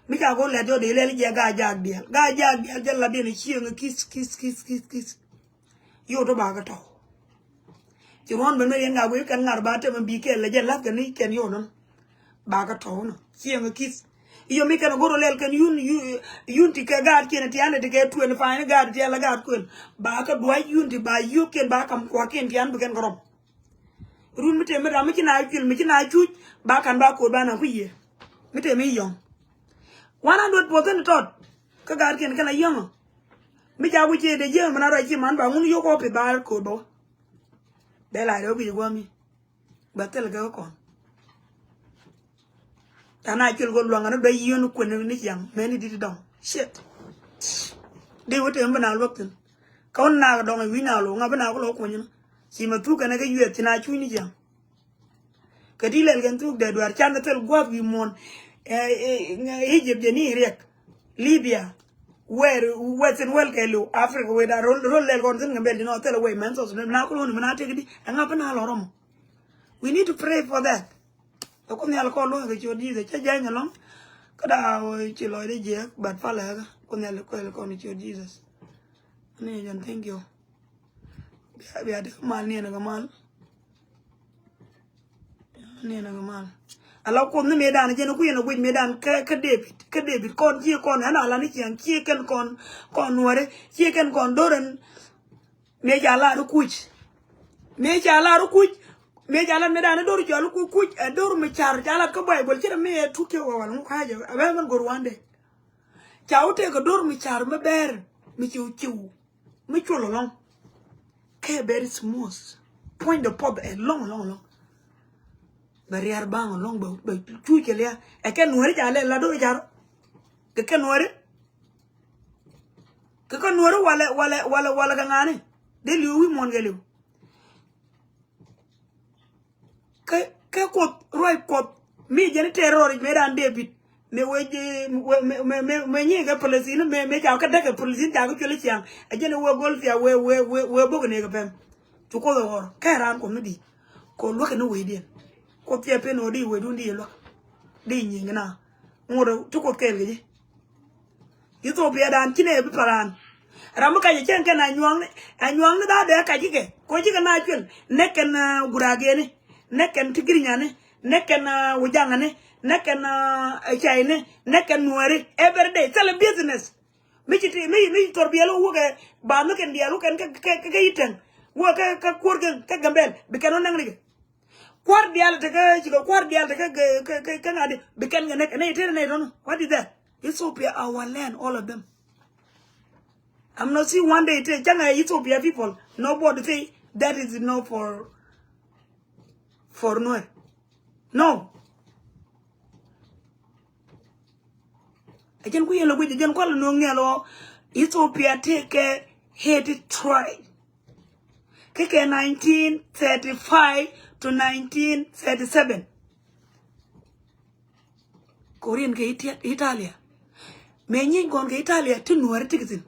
Mi ca go̱o̱r lɛt jɔ̱ɔ̱r dee lɛl i̱ jiɛ Gaa-jaak diɛl. Gaa-jaak diɛl jäl la diɛn i̱ cieŋ i̱ ki̱th, ki̱th, ki̱th, ki̱th, ki̱th. Yot i̱ ba kä tɔ̱. Ci ruɔ̱n ben ben yɛn ŋa guiy kɛn ŋa̱r ba tɛm i̱ bi kɛl lɛ jɛ la̱th kɛn i̱ kɛn yot nɔn. Ba kä tɔ̱ nɔ. Cieŋ i̱ ki̱th. I̱ yom i̱ kɛn a go̱r ɔ lɛl kɛn yun, yun, yun ti kɛ gaat kiɛn tian ti kɛ twenty five ni gaat tian la gaat kuɛn. Ba kä duac yun ti ba yio̱k kiɛn ba kam kuak kiɛn tian bi kɛn kɛ rɔm. Run mi tëë mi ram mi ci na cuil mi ci na cuc ba kan ba ko̱o̱t ba na ku yiëë. Mi tëë mi yɔ̱ŋ. One hundred percent tɔt. Kä gaat kiɛn kɛn a yɔ̱ŋ. Mi ca wi̱c cɛ dee jiɛn mi na rɔy ci man ba ŋun yio̱k ɔ pi ba ko̱o̱t ba wä. Bɛ la rɛ wi̱c guami. Ba thil kɛ kɔn. Tana cil kɛ luaŋ ni bɛ yiön kuɛn ni ciaŋ mɛni dit dɔŋ. Shit. Di wä tem bi na luäk thin. Ka wä nak dɔŋ i̱ wi̱c na lo̱o̱ ŋa bi na kɛ lo̱o̱ kuɔ̱ny ni. Ci ma thuk kɛn kɛ yuɛth ci na cuc ni ciaŋ. Kɛ ti lɛl kɛn thuk dee duaar can ni thil gua̱th wi̱i̱ muɔ̱n. Eh, eh, Egypt jɛ ni riɛk. Libya. Where Western world kɛ liw Africa wee da rol rol lɛl kɔn thin kɛ bɛl di nɔ thil wee mɛn thos na kɛ lo̱o̱ ni mi na tek di. Ɛŋa bi na lɔ rɔmɔ. We need to pray for that. Ɛ Kuoth Nhial kɔn luɔ̱th kɛ ciöt Jesus cä jany ɛlɔ̱ŋ. Kä da̱a̱ ci lɔcdä jiɛɛk but palɛ kä Kuoth Nhial kɔn kɛ ciöt Jesus. Ni jɔn thank you. Bia bia dee mal niɛn kɛ mal. Niɛn kɛ mal. Ala Kuoth ni mëëdan jɛn ku yɛn a guic mëëdan kä kä David kä David kɔn ci kɔn ɛn ala ni ciɛŋ ci kɛn kɔn kɔn nuɔri ci kɛn kɔn do̱rɛn. Mëë ca lar i̱ kuc. Mëë ca lar i̱ kuc. Mëë ca lar mëë dan i̱ dor cɔl i̱ kuc kuc ɛ dor mi car ca lar kä Baibol ci rɛ mëë ɛ tuk kiɛ wawal ŋu ka̱cä ɛ bɛ mɛn gor wandɛ. Ca wä tëëk ɛ dor mi car mi bɛɛr mi ciw ciw mi cuɔl ɛlɔ̱ŋ. Kɛ very smooth. Puɔ̱nydɛ puɔth ɛlɔ̱ŋ ɛlɔ̱ŋ ɛlɔ̱ŋ. Bɛ riar baŋ ɛlɔ̱ŋ bɛ bɛ cuc kɛ lia̱a̱ ɛ kɛ nuɔ̱ɔ̱ri ca lɛ la dor car. Kɛ kɛ nuɔ̱ɔ̱ri. Kɛ kɛ nuɔ̱ɔ̱ri walɛ walɛ walɛ walɛ kɛ ŋa̱ni. Dee li̱w wi̱i̱ muɔ̱ɔ̱n kɛ li̱w. Kɛ kɛ Kuoth ruac Kuɔth mi jɛn i̱ tɛɛr rɔɔric mëë dan David mëë wee mëë mëë mëë mëë nyi kɛ Palestine mëë mëë ca kɛ däk kɛ Palestine ca kɛ cuɛl i̱ ciaŋ. Ɛ jɛn i̱ wee gol thia wee wee wee wee bok i̱ nëë kɛ pɛm. Cu Kuoth ɛ ɣɔr kɛ raan Kuɔth mi di̱i̱t. Kɛ ɣöö luäk kɛn i̱ wecdiɛn. Kuoth thia pen ɣöö di wecdun di i̱ luäk. Di i̱ nyiŋ na ŋot ɛ ti Kuoth kɛɛl kɛ ji̱. Ethiopia dan ci nɛ bi paran. Ram mi kac cɛn kɛn a nyuaŋni a nyuaŋni dha dee kac ikɛ ko cikɛ na cuɛl nɛ kɛn gurageni nɛ kɛn tigirinyani nɛ kɛn wujaŋani nɛ kɛn cayni nɛ kɛn nuɛri every day thilɛ business. Mi ci ti mi mi thor biɛl wukɛ ba mi kɛn diɛl wukɛn kɛ kɛ kɛ itɛŋ wukɛ kɛ kɛ kuor kɛ kɛ gambɛl bi kɛn wä naŋni kɛ. Kuar dial tekɛ cikɛ kuar dial tekɛ kɛ kɛ kɛ ŋadi bi kɛn kɛ nɛ kɛ nɛ ite nɛ don't know what is that. Ethiopia our land all of them. I'm not see one day te canga Ethiopia people nobody say that is no for for Nuer. No. Ɛ jɛn ku yɛn lɛ guic ɛ jɛn kual nuɔŋ nial ɔ Ethiopia tekɛ Haiti try. Kikɛ nineteen thirty-five to nineteen thirty-seven. Korean kɛ Italia. Mɛ nyiny kɔn kɛ Italia ti nuɔri ti kɛ thin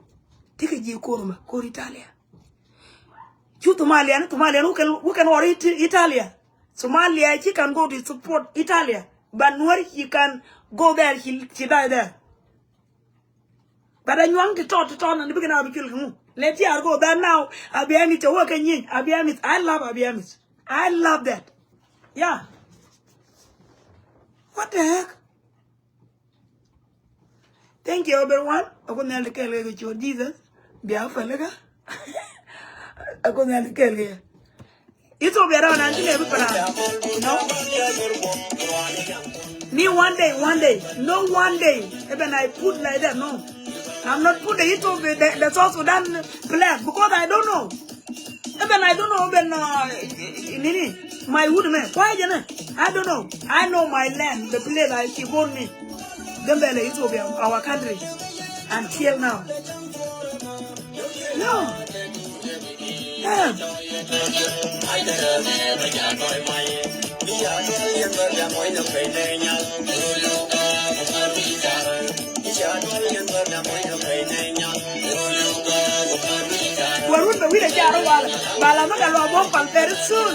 ti kɛ jiɛ kor mɛ kor Italia. Cu Somalia ni Somalia ni wukɛn wukɛn ɔri Italia. Somalia ci kan go to support Italia but nuɔri ci kan go there ci die there. But a nyuaŋ ti tɔt ti tɔt nani bikɛ na bi cul kiŋu. Let ya go that now. Abiy Ahmed cɛ wä kɛ nyiny Abiy Ahmed. I love Abiy Ahmed. I love that. Yeah. What the heck? Thank you everyone. Aku nɛl ti kɛl kɛ ciot Jesus. Bia fɛl kä. Aku nɛl ti kɛl kɛ. Ethiopia rɔ nan ti lɛ bi paran. No. Me one day, one day. No one day. Even I put like that, no. I'm not put the Ethiopia, the, the South Sudan flag because I don't know. Even I don't know even uh, nini my wood man. Why you know? I don't know. I know my land, the place I she born me. Gambela Ethiopia, our country. Until now. No. Yeah. Warun bɛ wi̱dɛ jar wal bala mi kɛ lɔ bom pal very soon.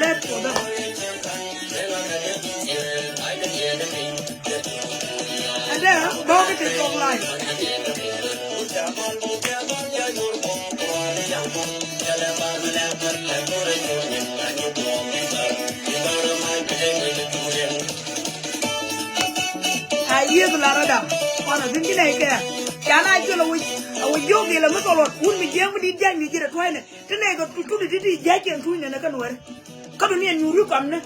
left for them. And then, bɔɔk i̱ ti kɔk lai. A yiëëth lar ada kɔn a thi̱n ci nɛy kɛ. Ca na cuɛl a wi̱c a wi̱c jiök gilɛ mi thɔl ɣɔt wun mi jiääk mi di̱t jiac mi ji̱ rɛ tua̱cnɛ. Ti nɛy kɛ tut ti ti jiac kɛn tuucnɛ nɛ kä nuɛɛri. Kä duni ɛn nyuur wi̱i̱ kɔamni.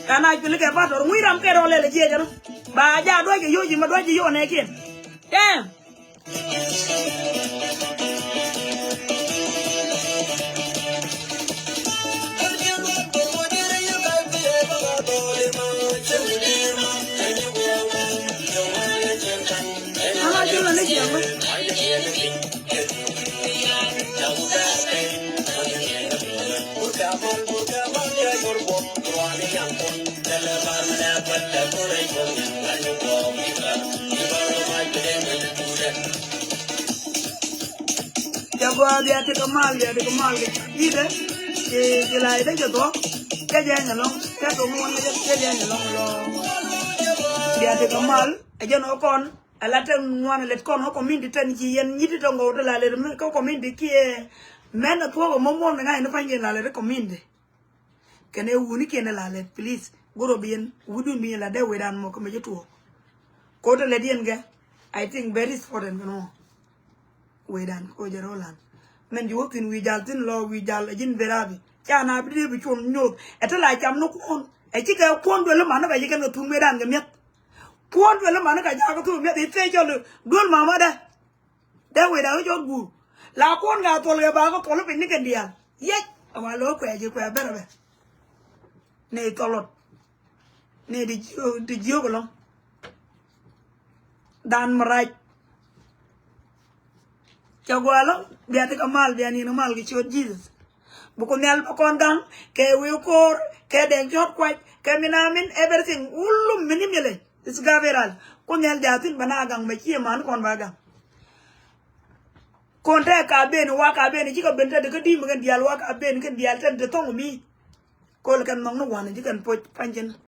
Ca na cuɛl kɛ bat tɔr ŋui̱ ram kɛ rɔɔl lɛl a jiɛc ɛnɔ. Ba ja duac kɛ yo̱o̱c i̱ ma duac ji̱ yo̱o̱ nɛɛkiɛn. Damn. Cɛ gɔaa bia ti kɛ mal, bia ti kɛ mal kɛ ji̱dɛ. Ci ci la ite cɛ thuɔ̱k. Cɛ jɛ nyɛ lɔŋ cɛ thuɔ̱k muɔ̱n kɛ cɛ jɛ nyɛ lɔŋ lɔ. Bia ti kɛ mal ɛ jɛ nɔ kɔn ɛ la tɛn ŋuan ɛ lɛt kɔn ɛ community tɛn ci yɛn nyi̱ti tɛ ŋɔw ti la lɛt mi kä community kiɛ mɛn ɛ thuɔ̱k ɛ mɔ muɔ̱n kɛ ŋa̱c ni pa̱ny kɛ la lɛt ɛ community. Kɛnɛ wuni kiɛn la lɛt, please. Goro bi yɛn wudun bi yɛn la dee wedan mɔ kä mɛ ci tuɔɔk. Ko te lɛt yɛn kɛ, I think very important kɛ nɔ. Wedan ko jɛ rolan. Mɛn ji̱ wä thin wi̱i̱ jal thin lɔ wi̱i̱ jal a ji̱n berabi. Ca na bi dee bi cuɔn nyoth. Ɛ te la cam ni kuɔn. Ɛ ci kɛ kuɔn duel man ni bɛ ci kɛn kɛ thun wedan kɛ miɛth. Kuɔn duel man ni ka jakä thun miɛth i̱ thee cɔl duel mama dɛ. Dee wecda kä cɔl guur la kuɔn ka thol kɛ ba kä thol piny ni kɛn diaal. Yec a wa lo̱o̱ kuɛ ji̱ kuɛ bɛr bɛ. Ni thɔlɔt ni di jiök di jiök lɔŋ. Dan mi rac. Cɛ gua̱a̱ lɔŋ bia ti kɛ mal bia ni ni mal kɛ ciöt Jesus. Bi ku nhial bä kɔn gaŋ kɛ wee ko̱o̱r kɛ dɛŋ cɔt kuac kɛ min amin everything wulum min ni mielɛ. It's Gabriel. Kuoth Nhial jaathin bä na gaŋ mɛ ciɛ man kɔn ba gaŋ. Kɔn tɛ ka ben wa ka ben ci kɛ ben tɛ di kä di mi kɛn diaal wa ka ben kɛn diaal tɛ di thɔŋ mi. Kol kɛn nhɔŋ ni wan ci kɛn poc pancin.